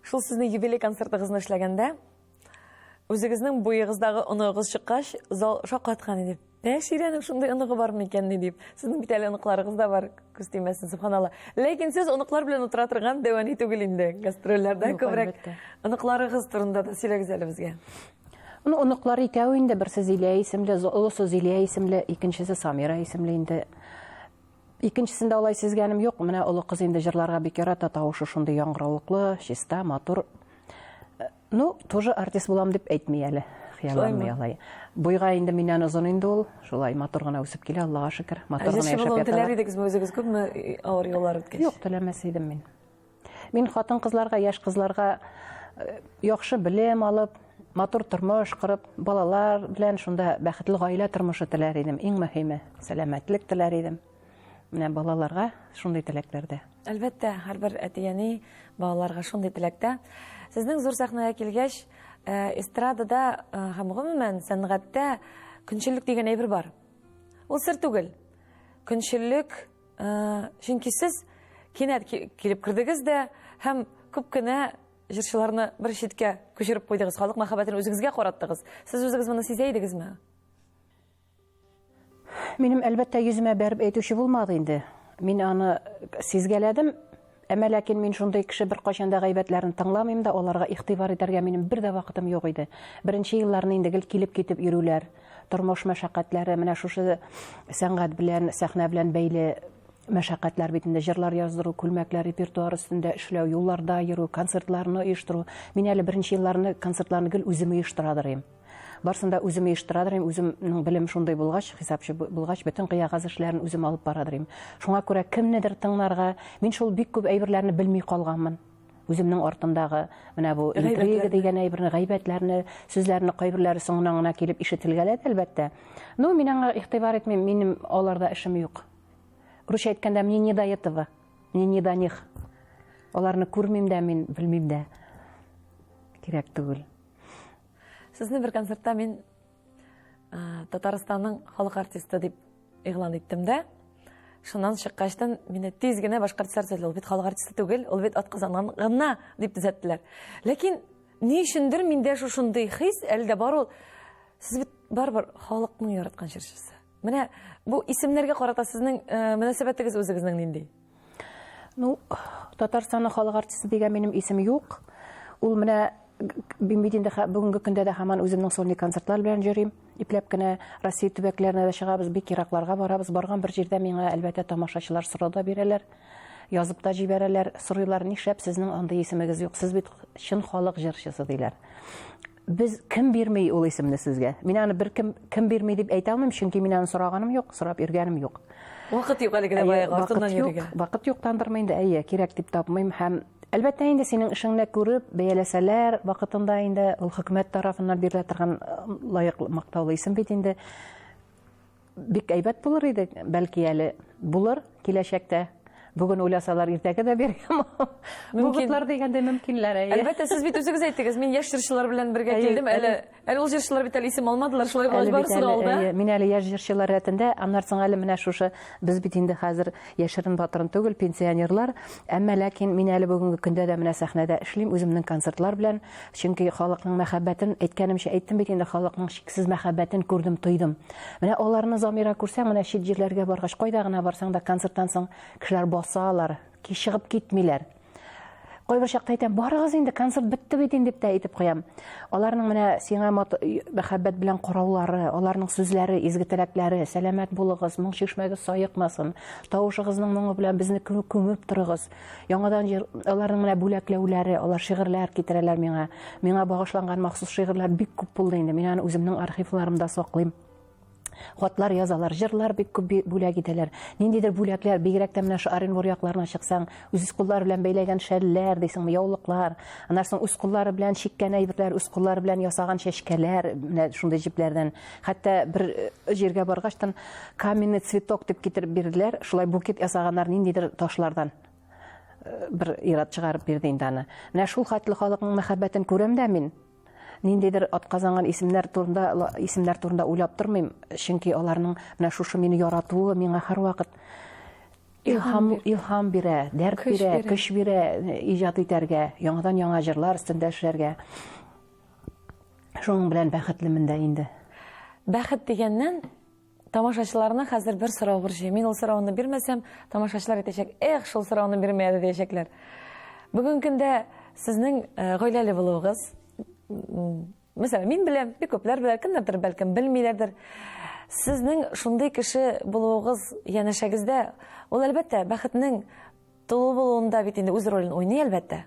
Шул сезнең юбилей концертыгызны эшләгәндә, үзегезнең буегыздагы оныгыгыз чыккач, зал шаккаткан иде. Бәширәнең шундый оныгы бар микән ни дип. Сезнең бит әле оныкларыгыз да бар, күз тимәсен, субханалла. Ләкин сез оныклар белән утыра торган дәвани түгел инде. Гастрольләрдә күбрәк оныкларыгыз турында да сөйләгез әле безгә. Ну, оныклар икәү инде, берсе Зилә исемле, олысы Зилә исемле, икенчесе Самира исемле инде. Икенчесендә алай сизгәнем юк. Менә олы кыз инде җырларга бик ярата, тавышы шундый яңгыравыклы, чиста, матур. Э, ну, тоже артист булам дип әйтми әле. Хыялланмый алай. Буйга инде миннән озын инде ул. Шулай матур гына үсеп килә, Аллага шөкер. Матур гына яшәп ята. Теләр идегезме үзегез күпме э, авыр юллар үткәч? Юк, теләмәс идем мин. Мин хатын-кызларга, яшь кызларга э, яхшы белем алып, матур тормыш корып, балалар белән шунда бәхетле гаилә тормышы теләр идем. Иң мөһиме, сәламәтлек теләр идем. Менә балаларга шундый теләкләрдә. Әлбәттә, һәрбер әти-әни балаларга шундый теләктә. Сезнең зур сәхнәгә килгәч, э, эстрадада э, һәм гомумән сәнгатьтә көнчеллек дигән әйбер бар. Ул сер түгел. Көнчеллек Э, чөнки сез кинәт килеп кердегез дә һәм күп кенә җырчыларны бер читкә күчереп куйдыгыз, халык мәхәббәтен үзегезгә караттыгыз. Сез үзегез моны сизә идегезме? Минем, әлбәттә, йөземә бәреп әйтүче булмады инде. Мин аны сизгәләдем, әмма ләкин мин шундый кеше беркайчан да гайбәтләрен тыңламыйм да, аларга игътибар итәргә минем бер дә вакытым юк иде. Беренче елларны инде гел килеп-китеп йөрүләр, тормыш мәшәкатьләре, менә шушы сәнгать белән, сәхнә белән бәйле мәшәкатьләр бит инде, җырлар яздыру, күлмәкләр, репертуар өстендә эшләү, юлларда йөрү, концертларны оештыру. Мин әле беренче елларны концертларны гел үзем оештырадыр идем. Барсын да үзем оештырадыр идем, үземнең белем шундый булгач, хисапчы булгач, бөтен кыягаз эшләрен үзем алып барадыр идем. Шуңа күрә кемнедер тыңларга, мин шул бик күп әйберләрне белми калганмын. Үземнең артымдагы менә бу интрига дигән әйберне, гайбәтләрне, сүзләрне кайберләре соңыннан гына килеп ишетелгәләде, әлбәттә. Ну, мин аңа игътибар итмим, минем аларда эшем юк. Русча әйткәндә, мне не до этого, мне не до них. Аларны күрмим дә мин, белмим дә. Кирәк түгел. Сезне бер концертта мин Татарстанның халык артисты дип игълан иттем дә. Шуннан чыккачтан мине тиз генә башка артистлар төзәттеләр. Ул бит халык артисты түгел, ул бит атказанган гына дип төзәттеләр. Ләкин ни өчендер миндә шушындый хис әле дә бар ул. Сез бит барыбер халыкның яраткан җырчысы. Менә бу исемнәргә карата сезнең э, мөнәсәбәтегез үзегезнең нинди? Ну, Татарстанның халык артисты дигән минем исем юк. Ул менә мин бит инде бүгенге көндә дә һаман үземнең сольный концертлар белән йөрим. Ипләп кенә Россия төбәкләренә дә чыгабыз, бик еракларга барабыз. Барган бер җирдә миңа, әлбәттә, тамашачылар сорау да бирәләр, язып та җибәрәләр, сорыйлар, нишләп сезнең андый исемегез юк, сез бит чын халык җырчысы, диләр. Без кем бирми ул исемне сезгә? Мин аны бер кем кем бирми дип әйтә алмыйм, чөнки мин аны сораганым юк, сорап йөргәнем юк. Вакыт юк әле генә баягы артыннан йөрергә. Вакыт юктандырмы инде, әйе, кирәк дип тапмыйм һәм әлбәттә инде синең эшеңне күреп, бәяләсәләр, вакытында инде ул хөкүмәт тарафыннан бирелә торган э, лаеклы мактаулы исем бит инде. Бик әйбәт булыр иде, бәлки әле булыр киләчәктә. Бүген уйласалар, иртәгә дә биргән. Мөмкинләр дигәндә мөмкинләр, әйе. Әлбәттә, сез бит үзегез әйттегез, мин яшь җырчылар белән бергә килдем. Әле әле ул җырчылар бит әле исем алмадылар, шулай булгач барысы да алда. Мин әле яшь җырчылар рәтендә, аннан соң әле менә шушы без бит инде хәзер яшерен батырын түгел, пенсионерлар. Әмма ләкин мин әле бүгенге көндә дә менә сәхнәдә эшлим үземнең концертлар белән. Чөнки халыкның мәхәббәтен, әйткәнемчә әйттем бит инде, халыкның чиксез мәхәббәтен күрдем, тойдым. Менә аларны Замира күрсәң, менә чит җирләргә баргач, кайда гына барсаң да концерттан соң кешеләр басалар, чыгып китмиләр. Кайбер чакта әйтәм, барыгыз инде, концерт бетте бит инде дип тә әйтеп куям. Аларның менә сиңа мәхәббәт белән караулары, аларның сүзләре, изге теләкләре, сәламәт булыгыз, моң чишмәгез саекмасын, тавышыгызның моңы белән безне күмеп торыгыз. Яңадан җыр, аларның менә бүләкләүләре, алар шигырьләр китерәләр миңа. Миңа багышланган махсус шигырьләр бик күп булды инде. Мин аны үземнең архивларымда саклыйм. Хатлар язалар, җырлар бик күп бүләк итәләр. Ниндидер бүләкләр, бигрәк тә менә шу Оренбур якларына чыксаң, үз куллары белән бәйләгән шәлләр дисеңме, яулыклар, аннан соң үз куллары белән чиккән әйберләр, үз куллары белән ясаган чәчкәләр, менә шундый җепләрдән. Хәтта бер э, җиргә баргачтан каменный цветок дип китереп бирделәр, шулай букет ясаганнар ниндидер ташлардан. Э, бер ир-ат чыгарып бирде инде аны. Менә шул хәтле халыкның мәхәббәтен күрәм дә мин. Ниндидер атказанган исемнәр турында исемнәр турында уйлап тормыйм, чөнки аларның менә шушы мине яратуы миңа һәрвакыт илһам илһам бирә, дәрт бирә, көч бирә иҗат итәргә, яңадан яңа җырлар өстендә эшләргә. Шуның белән бәхетлемен дә инде. Бәхет дигәннән, Тамашачыларны хәзер бер сорау борчый. Мин ул сорауны бирмәсәм, тамашачылар әйтәчәк, эх, шул сорауны бирмәде диячәкләр. Бүгенге көндә сезнең э, гаиләле булуыгыз, мәсәлән, мин беләм, бик күпләр белә, кемнәрдер бәлкем белмиләрдер. Сезнең шундый кеше булуыгыз янәшәгездә, ул әлбәттә бәхетнең тулы булуында бит инде үз ролен уйный әлбәттә.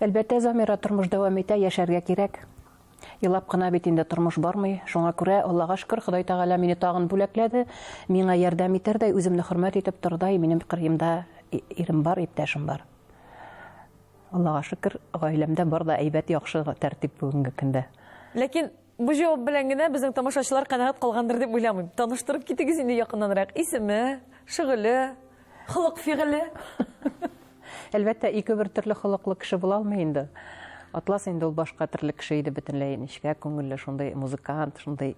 Әлбәттә, Замира, тормыш дәвам итә, яшәргә кирәк. Елап кына бит инде тормыш бармый. Шуңа күрә, Аллага шөкер, Ходай Тәгалә мине тагын бүләкләде. Миңа ярдәм итәрдәй, үземне хөрмәт итеп торырдай минем кырыемда ирем бар, иптәшем бар. Аллага шөкер, гаиләмдә бар да әйбәт, яхшы тәртип бүгенге көндә. Ләкин бу җавап белән генә безнең тамашачылар канәгать калгандыр дип уйламыйм. Таныштырып китегез инде якыннанрак. Исеме, шөгыле, холык-фигыле. Әлбәттә, ике бер төрле холыклы кеше була алмый инде. Атлас инде ул башка төрле кеше иде бөтенләй, нечкә күңелле, шундый музыкант, шундый.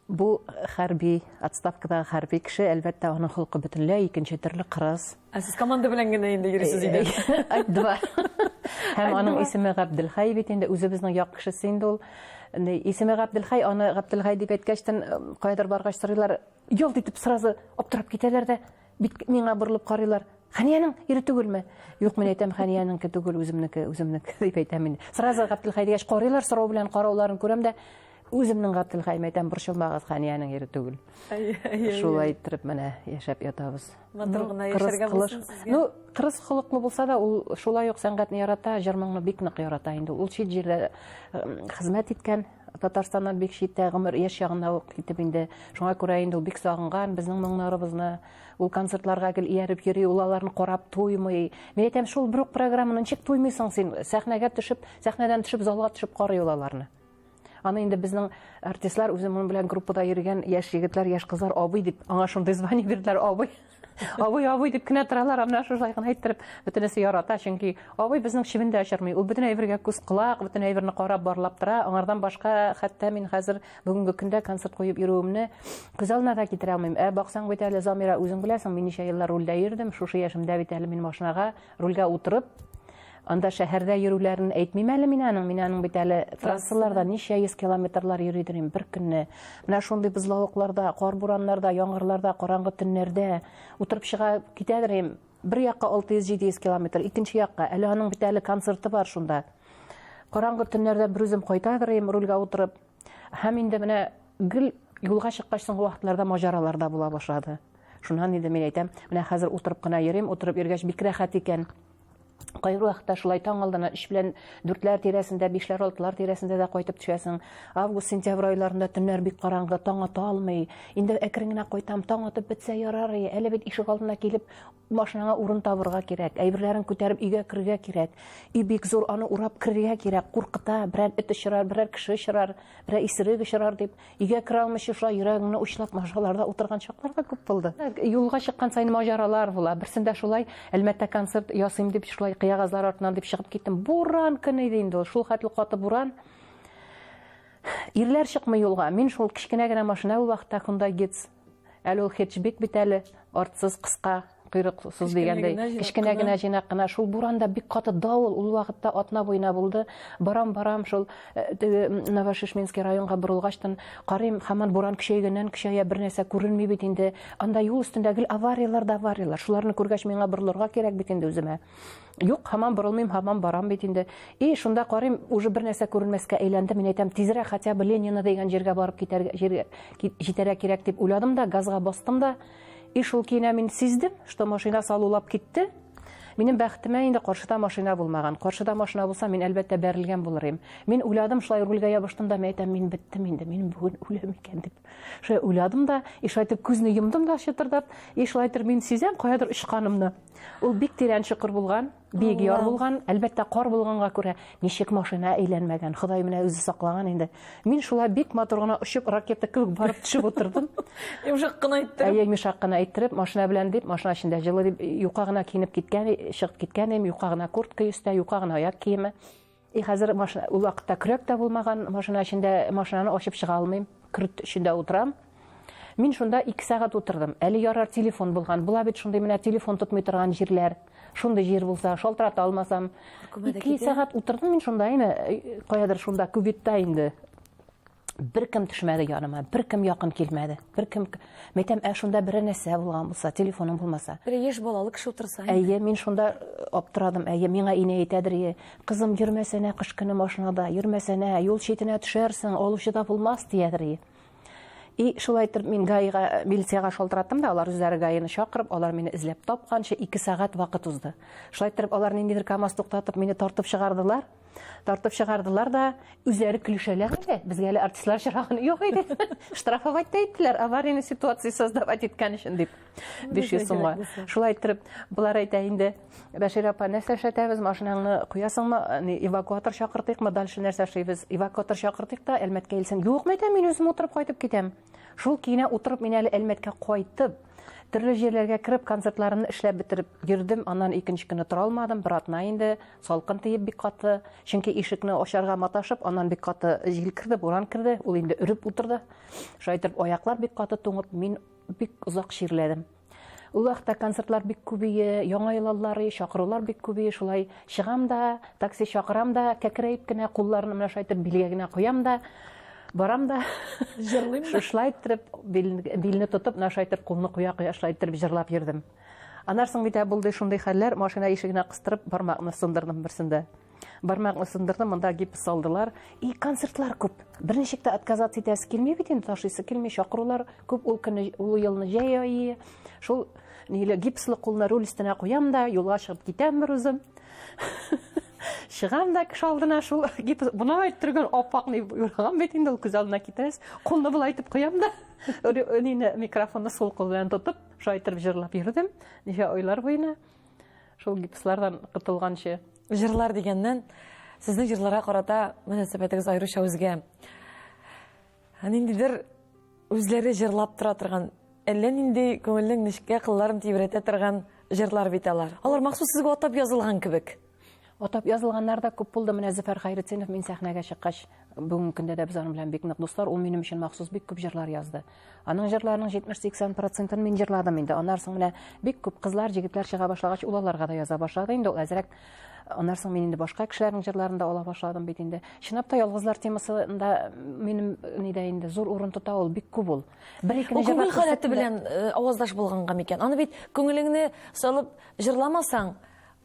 Бу хәрби, отставкадагы хәрби кеше, әлбәттә, аның холкы бөтенләй икенче төрле, кырыс. Ә сез команда белән генә инде йөрисез өйдә. Айт-два. Һәм аның исеме Габделхәй бит инде, үзебезнең як кешесе инде ул. Исеме Габделхәй, аны Габделхәй дип әйткәчтен, каядыр баргач сорыйлар, ялт итеп сразу аптырап китәләр дә, Бит миңа борылып карыйлар. Хәниянең ире түгелме? Юк, мин әйтәм, Хәниянеңке түгел, үземнеке, үземнеке дип әйтәм инде. Сразу Габделхәй дигәч, карыйлар, сорау белән карауларын күрәм дә, үземнең Габделхәем әйтәм, борчылмагыз, Хәниянең ире түгел. Шулай иттереп менә яшәп ятабыз. Матур гына яшәргә булсын сезгә. Ну, кырыс холыклы булса да, ул шулай ук сәнгатьне ярата, җыр-моңны бик нык ярата инде. Ул чит җирдә хезмәт иткән, Татарстаннан бик читтә, гомер яшь чагында ук китеп инде. Шуңа күрә инде ул бик сагынган безнең моңнарыбызны. Ул концертларга гел ияреп йөри, ул аларны карап туймый. Мин әйтәм, шул бер үк программаны ничек туймыйсың син? Сәхнәгә төшеп, сәхнәдән төшеп, залга төшеп карый ул аларны. Аны инде безнең артистлар, үзем моның белән группада йөргән яшь егетләр, яшь кызлар абый дип, аңа шундый звание бирделәр, абый. Абый, абый дип кенә торалар, менә шулай гына әйттереп, бөтенесе ярата, чөнки абый безнең чебен дә очырмый. Ул бөтен әйбергә күз колак, бөтен әйберне карап, барлап тора. Аңардан башка хәтта мин хәзер бүгенге көндә концерт куеп йөрүемне күз алдына да китерә алмыйм. Ә баксаң бит әле, Замира, үзең беләсең, мин ничә еллар рульдә йөрдем. Шушы яшемдә бит әле мин машинага рульгә утырып, анда шәһәрдә йөрүләрен әйтмим әле мин аның. Мин аның бит әле трассаларда ничә йөз километрлар йөридер инде бер көнне. Менә шундый бозлавыкларда, кар-бураннарда, яңгырларда, караңгы төннәрдә утырып чыга китәдер инде. Бер якка 600-700 километр, икенче якка. Әле аның бит әле концерты бар шунда. Караңгы төннәрдә бер үзем кайтадыр инде рульгә утырып. Һәм инде менә гел юлга чыккач соңгы вакытларда маҗаралар да була башлады. Шуннан инде мин әйтәм, менә хәзер утырып кына йөрим, утырып йөргәч бик рәхәт икән. Кайбер вакытта шулай таң алдыннан 3 белән 4ләр тирәсендә, 5ләр, 6лар тирәсендә дә кайтып төшәсең. Август, сентябрь айларында төннәр бик караңгы, таң ата алмый. Инде әкрен генә кайтам, таң атып бетсә ярар, әле бит ишек алдына килеп машинаңа урын табырга кирәк, әйберләрен күтәреп өйгә керергә кирәк. Өй бик зур, аны урап керергә кирәк, куркыта, берәр эт очрар, берәр кеше очрар, берәр исерек очрар дип. Өйгә керә алмыйча шулай йөрәгеңне учлап мажараларда утырган чаклар да күп булды. Юлга чыккан саен маҗаралар була. Берсендә шулай Әлмәттә концерт ясыйм дип шулай кыягазлар артыннан дип чыгып киттем. Буран көне иде инде ул, шул хәтле каты буран. Ирләр чыкмый юлга. Мин шул кечкенә генә машина ул вакытта Hyundai Getz. Әле ул хэтчбек бит әле, артсыз, кыска, койрыксыз дигәндәй. Кечкенә генә җыйнак кына. Шул буранда бик каты давыл, ул вакытта атна буена булды. Барам, барам, шул э, теге Новошишминский районга борылгачтан карыйм, һаман буран көчәйгәннән көчәя, бер нәрсә күренми бит инде. Анда юл өстендә гел аварияләр дә аварияләр. Шуларны күргәч, миңа борылырга кирәк бит инде үземә. Юк, һаман борылмыйм, һаман барам бит инде. И шунда карыйм, уже бер нәрсә күренмәскә әйләнде. Мин әйтәм, тизрәк хотя бы Ленина дигән җиргә барып китәргә, җиргә җитәргә кирәк дип уйладым да, газга бастым да. И шул көенә мин сиздем, что машина салулап китте. Минем бәхетемә инде каршыда машина булмаган. Каршыда машина булса, мин әлбәттә бәрелгән булыр идем. Мин уйладым, шулай рульгә ябыштым да, мин әйтәм, мин беттем инде, мин бүген үләм икән дип. Шулай уйладым да, и шулай итеп күзне йомдым да чытырдап, и шулай итеп мин сизәм каядыр очканымны. Ул бик тирән чокыр булган, биек яр булган, әлбәттә, кар булганга күрә, ничек машина әйләнмәгән, Ходай менә үзе саклаган инде. Мин шулай бик матур гына очып, ракета кебек барып төшеп утырдым. Йомшак кына әйттереп. Әйе, йомшак кына әйттереп, машина белән дип, машина эчендә җылы дип, юка гына киенеп киткән, чыгып киткән идем, юка гына куртка өстә, юка гына аяк киеме. И хәзер машина, ул вакытта көрәк тә булмаган, машина эчендә машинаны ачып чыга алмыйм. Көрт эчендә утырам. Мин шунда 2 сәгать утырдым. Әле ярар телефон булган. Була бит шундый менә телефон тотмый торган җирләр. Шундый җир булса, шалтырата алмасам. 2 сәгать утырдым мин шунда, әйме, каядыр шунда кюветта инде. Беркем төшмәде яныма, беркем якын килмәде. Беркем, мәйтәм, ә шунда берәр нәрсә булган булса, телефоның булмаса. Бер яшь балалы кеше утырса. Әйе, мин шунда э, аптырадым. Әйе, миңа инә әйтәдер, е, кызым, йөрмәсәнә кыш көне машинада, йөрмәсәнә, юл читенә төшәрсең, алучы да булмас, диядер. Е. И шулай итеп мин ГАИга, милициягә шалтыраттым да, алар үзләре ГАИны чакырып, алар мине эзләп тапканчы 2 сәгать вакыт узды. Шулай итеп алар ниндидер КАМАЗ туктатып мине тартып чыгардылар. Тартып чыгардылар да, үзләре көлешәләр әле. Безгә әле артистлар чырагын юк иде. Штрафовать та иттеләр, аварийный ситуация создавать иткән өчен дип. 500 сумга. Шулай иттереп, болар әйтә инде, Бәшир апа, нәрсә эшләтәбез, машинаңны куясыңмы, эвакуатор чакыртыйкмы, дальше нәрсә эшлибез? Эвакуатор чакыртыйк та, Әлмәткә илсен. Юк, мәйтәм, мин үзем утырып кайтып китәм. Шул көенә утырып, мин әле Әлмәткә кайтып, төрле җирләргә кереп, концертларымны эшләп бетереп йөрдем. Аннан икенче көнне тора алмадым, бер атна инде салкын тиеп бик каты. Чөнки ишекне ачарга маташып, аннан бик каты җил керде, буран керде, ул инде өреп утырды. Шулай итеп, аяклар бик каты туңып, мин бик озак чирләдем. Ул вакытта концертлар бик күбие, яңа ел аллары, чакырулар бик күбие, шулай чыгам да, такси чакырам да, кәкрәеп кенә кулларны менә шулай итеп билгә генә куям да, барам да, җырлыйм да. Шулай итеп билне тотып, менә шулай итеп кулны куя-куя шулай итеп җырлап йөрдем. Аннан соң бит булды шундый хәлләр, машина ишегенә кыстырып бармакны сындырдым берсендә. Бармакны сындырдым, монда гипс салдылар. И концертлар күп. Берничек тә отказаться итәсе килми бит инде, ташыйсы килми, чакырулар күп. Ул көнне, ул елны җәй ае. Шул ниле гипслы кулны руль өстенә куям да, юлга чыгып китәм бер үзем. Чыгам да кеше алдына шул гипс, буна әйттерген аппак ни юрган бит инде ул күз алдына китерәсез. Кулны болай итеп куям да, нине микрофонны сул кул белән тотып, шулай итеп җырлап йөрдем ничә айлар буена. Шул гипслардан котылганчы. Җырлар дигәннән, сезнең җырларга карата мөнәсәбәтегез аеруча үзгә. Ниндидер үзләре җырлап тора торган, әллә нинди күңелнең нечкә кылларын тибрәтә торган җырлар бит алар. Алар махсус сезгә атап язылган кебек. Атап язылганнар да күп булды. Менә Зөфәр Хәйретдинов мин сәхнәгә чыккач, бүгенге көндә дә без аның белән бик нык дуслар. Ул минем өчен махсус бик күп җырлар язды. Аның җырларының 70-80 процентын мин җырладым инде. Аннан соң менә бик күп кызлар, җегетләр чыга башлагач, ул аларга да яза башлады инде. Ул әзрәк аннан соң мин инде башка кешеләрнең җырларын да ала башладым бит инде. Чынлап та ялгызлар темасында минем нидә инде зур урын тота ул, бик күп ул. Бер икене җырлап күңел халәте белән э, аваздаш булганга микән? Аны бит күңелеңне салып җырламасаң,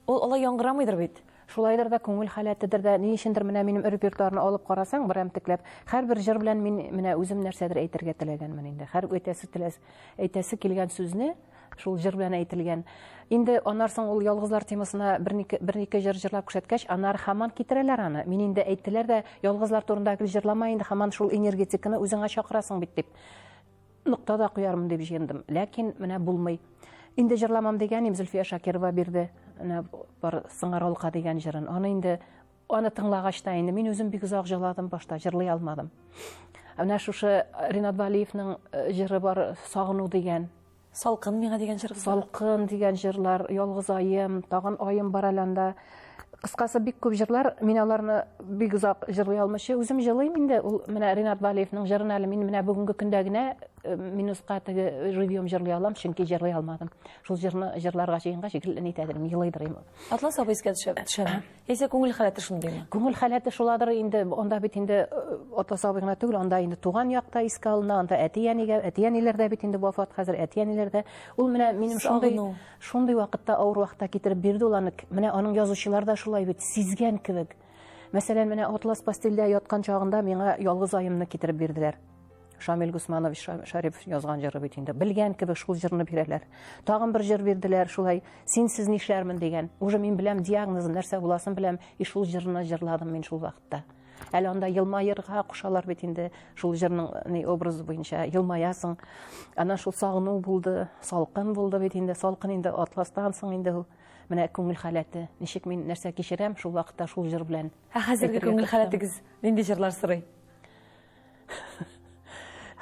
Ул алай яңгырамыйдыр бит. Шулайдыр да, күңел халәтедер дә, ни өчендер менә минем репертуарны алып карасаң, берәмтекләп, һәрбер җыр белән мин менә үзем нәрсәдер әйтергә теләгәнмен инде. Һәр әйтәсе теләс, әйтәсе килгән сүзне Шул җыр белән әйтелгән. Инде аннан соң ул ялгызлар темасына бернике бернике җыр җырлап күрсәткәч, аннары һаман китерәләр аны. Мин инде әйттеләр дә, ялгызлар турында гел җырлама инде, һаман шул энергетиканы үзеңә чакырасың бит дип. Нокта да куярмын дип җыендым. Ләкин менә булмый. Инде җырламам дигән им Зөлфия Шакирова бирде. Менә бар сыңар алка дигән җырын. Аны инде аны тыңлагач та инде мин үзем бик озак җырладым башта, җырлый алмадым. Менә шушы Ринат Валиевның э, җыры бар Сагыну дигән. Салкын миңа дигән җыр. Салкын дигән җырлар, Ялгыз аем, тагын аем бар әле анда. Кыскасы бик күп җырлар, мин аларны бик озак җырлый алмыйча үзем җылыйм инде. Ул менә Ринат Валиевның җырын әле мин менә бүгенге көндә генә э, минуска теге живьем җырлый алам, чөнки җырлый алмадым. Шул җырны җырларга җыенгач гел нитәдер, елыйдыр. Атлас абый искә төшәме? Яисә күңел халәте шундыймы? Күңел халәте шуладыр инде, анда бит инде э, Атлас абый гына түгел, анда инде туган як та искә алына, анда әти-әнигә, әти-әниләр дә бит инде вафат хәзер, әти-әниләр дә. Ул менә минем шундый шундый вакытта, авыр вакытта китереп бирде ул аны. Менә аның язучылар да шулай бит, сизгән кебек. Мәсәлән, менә Атлас постельдә яткан чагында миңа ялгыз аемны китереп бирделәр. Шамил Гусманович Шарипов язган җыры бит инде. Белгән кебек шул җырны бирәләр. Тагын бер җыр бирделәр, шулай Синсез нишләрмен дигән. Уже мин беләм диагнозын, нәрсә буласын беләм, и шул җырны җырладым мин шул вакытта. Әле анда елмаерга кушалар бит инде шул җырның ни образы буенча елмаясың. Аннан шул сагыну булды, салкын булды бит инде, салкын инде атластан соң инде ул. Менә күңел халәте, ничек мин нәрсә кичерәм шул вакытта шул җыр белән. Ә хәзерге күңел халәтегез нинди җырлар сорый?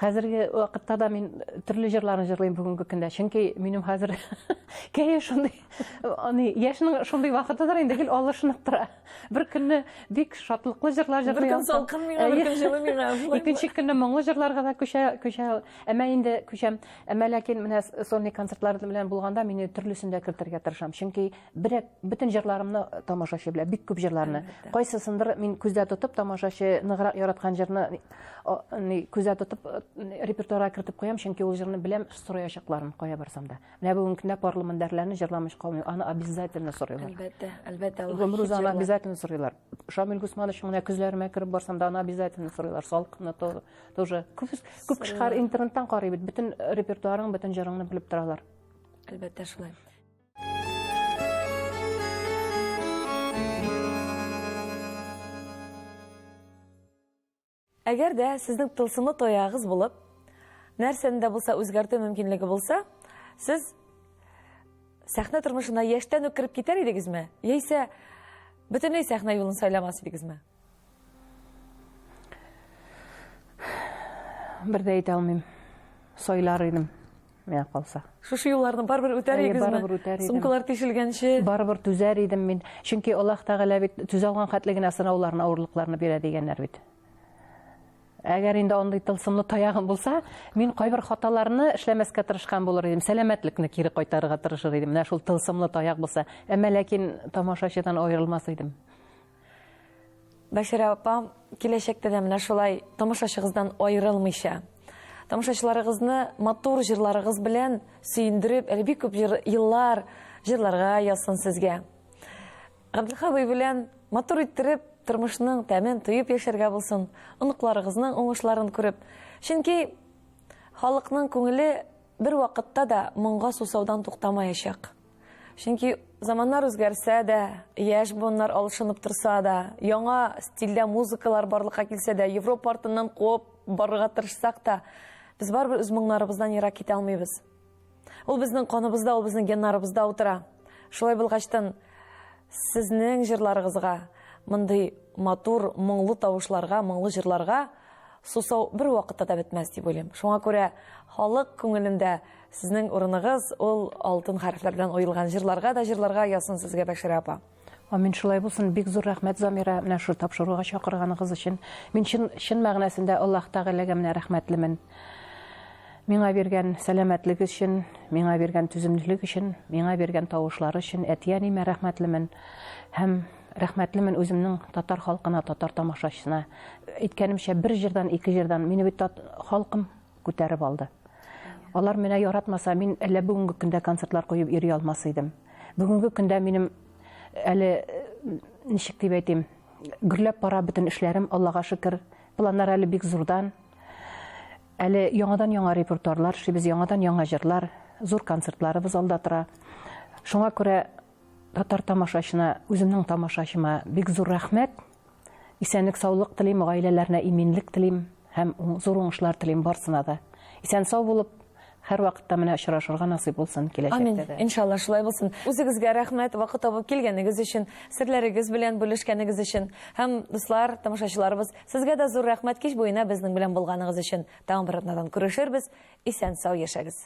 Хәзерге вакытта да мин төрле җырларны җырлыйм бүгенге көндә. Чөнки минем хәзер кәеф шундый, аны яшьнең шундый вакытыдыр инде гел алышынып тора. Бер көнне бик шатлыклы җырлар җырлыйм. Бер көн салкын миңа, бер көн җылы миңа. Икенче көнне моңлы җырларга да күчә, күчә. Әмма инде күчәм. Әмма ләкин менә сольный концертлар белән булганда мине төрлесен дә кертергә тырышам. Чөнки Берәк бөтен җырларымны тамашачы белә, бик күп җырларны. Кайсысындыр мин күздә тотып, тамашачы ныграк яраткан җырны күздә тотып репертуарга кертеп куям, чөнки ул җырны беләм, сораячакларын кая барсам да. Менә бүгенге көндә парлы мендәрләрне җырламыйча калмыйм, аны обязательно сорыйлар. Әлбәттә, әлбәттә. Гомер узаны обязательно сорыйлар. Шамил Гусманович менә көзләремә кереп барсам да, аны обязательно сорыйлар. Салкынны тоже. Күп күп кеше интернеттан карый бит, бөтен репертуарың, бөтен җырыңны белеп торалар. Әлбәттә шулай. Әгәр дә сезнең тылсымлы таягыз булып, нәрсәне дә булса үзгәртү мөмкинлеге булса, сез сәхнә тормышына яшьтән үк кереп китәр идегезме? Яисә бөтенләй сәхнә юлын сайламас идегезме? Бер дә әйтә алмыйм. Сайлар идем. Миңа калса. Шушы юлларны барыбер үтәр идегезме? Барыбер үтәр идем. Сумкалар тишелгәнче. Барыбер түзәр идем мин. Чөнки Аллаһ Тәгалә бит түзә алган хәтле генә сынауларны, авырлыкларны бирә дигәннәр бит. Әгәр инде андый тылсымлы таягым булса, мин кайбер хаталарны эшләмәскә тырышкан булыр идем, сәламәтлекне кире кайтарырга тырышыр идем. Менә шул тылсымлы таяк булса. Әмма ләкин тамашачыдан аерылмас идем. Бәширә апа, киләчәктә дә менә шулай тамашачыгыздан аерылмыйча, тамашачыларыгызны матур җырларыгыз белән сөендереп, әле бик күп җыр, еллар җырларга язсын сезгә. Габделхак абый белән матур иттереп тормышның тәмен тоеп яшәргә булсын, оныкларыгызның уңышларын күреп. Чөнки халыкның күңеле бер вакытта да моңга сусаудан туктамаячак. Чөнки заманнар үзгәрсә дә, яшь буыннар алышынып торса да, яңа стильдә музыкалар барлыкка килсә дә, Европа артыннан куып барырга тырышсак та, без барыбер үз моңнарыбыздан ерак китә алмыйбыз. Ул безнең каныбызда, ул безнең геннарыбызда утыра. Шулай булгачтан, сезнең җырларыгызга, мондый матур, моңлы тавышларга, моңлы җырларга сусау бер вакытта да бетмәс дип уйлыйм. Шуңа күрә халык күңелендә Сезнең урыныгыз ул алтын хәрефләр белән уелган җырларга да җырларга язсын сезгә Бәширә апа. Амин, шулай булсын. Бик зур рәхмәт, Замира, менә шул тапшыруга чакырганыгыз өчен. Мин чын, чын мәгънәсендә Аллаһ Тәгаләгә менә рәхмәтлемен. Миңа биргән сәламәтлек өчен, миңа биргән түземлелек өчен, миңа биргән тавышлары өчен әти-әниемә рәхмәтлемен. Һәм рәхмәтлемен үземнең татар халкына, татар тамашачысына. Әйткәнемчә, бер җырдан, ике җырдан мине бит халкым күтәреп алды. Алар мине яратмаса, мин әллә бүгенге көндә концертлар куеп йөри алмас идем. Бүгенге көндә минем әле э, ничек дип әйтим, гөрләп бара бөтен эшләрем, Аллага шөкер. Планнар әле бик зурдан. Әле яңадан яңа репертуарлар эшлибез, яңадан яңа җырлар. Зур концертларыбыз алда тора. Шуңа күрә татар тамашачына, үземнең тамашачыма бик зур рәхмәт. Исәнлек, саулык телим, гаиләләренә иминлек телим һәм зур уңышлар телим барсына да. Исән-сау булып, һәрвакытта менә очрашырга насыйп булсын киләчәктә дә. Амин. Иншалла, шулай булсын. Үзегезгә рәхмәт, вакыт табып килгәнегез өчен, серләрегез белән бүлешкәнегез өчен. Һәм, дуслар, тамашачыларыбыз, сезгә дә зур рәхмәт кич буена безнең белән булганыгыз өчен. Тагын бер атнадан күрешербез. Исән-сау яшәгез.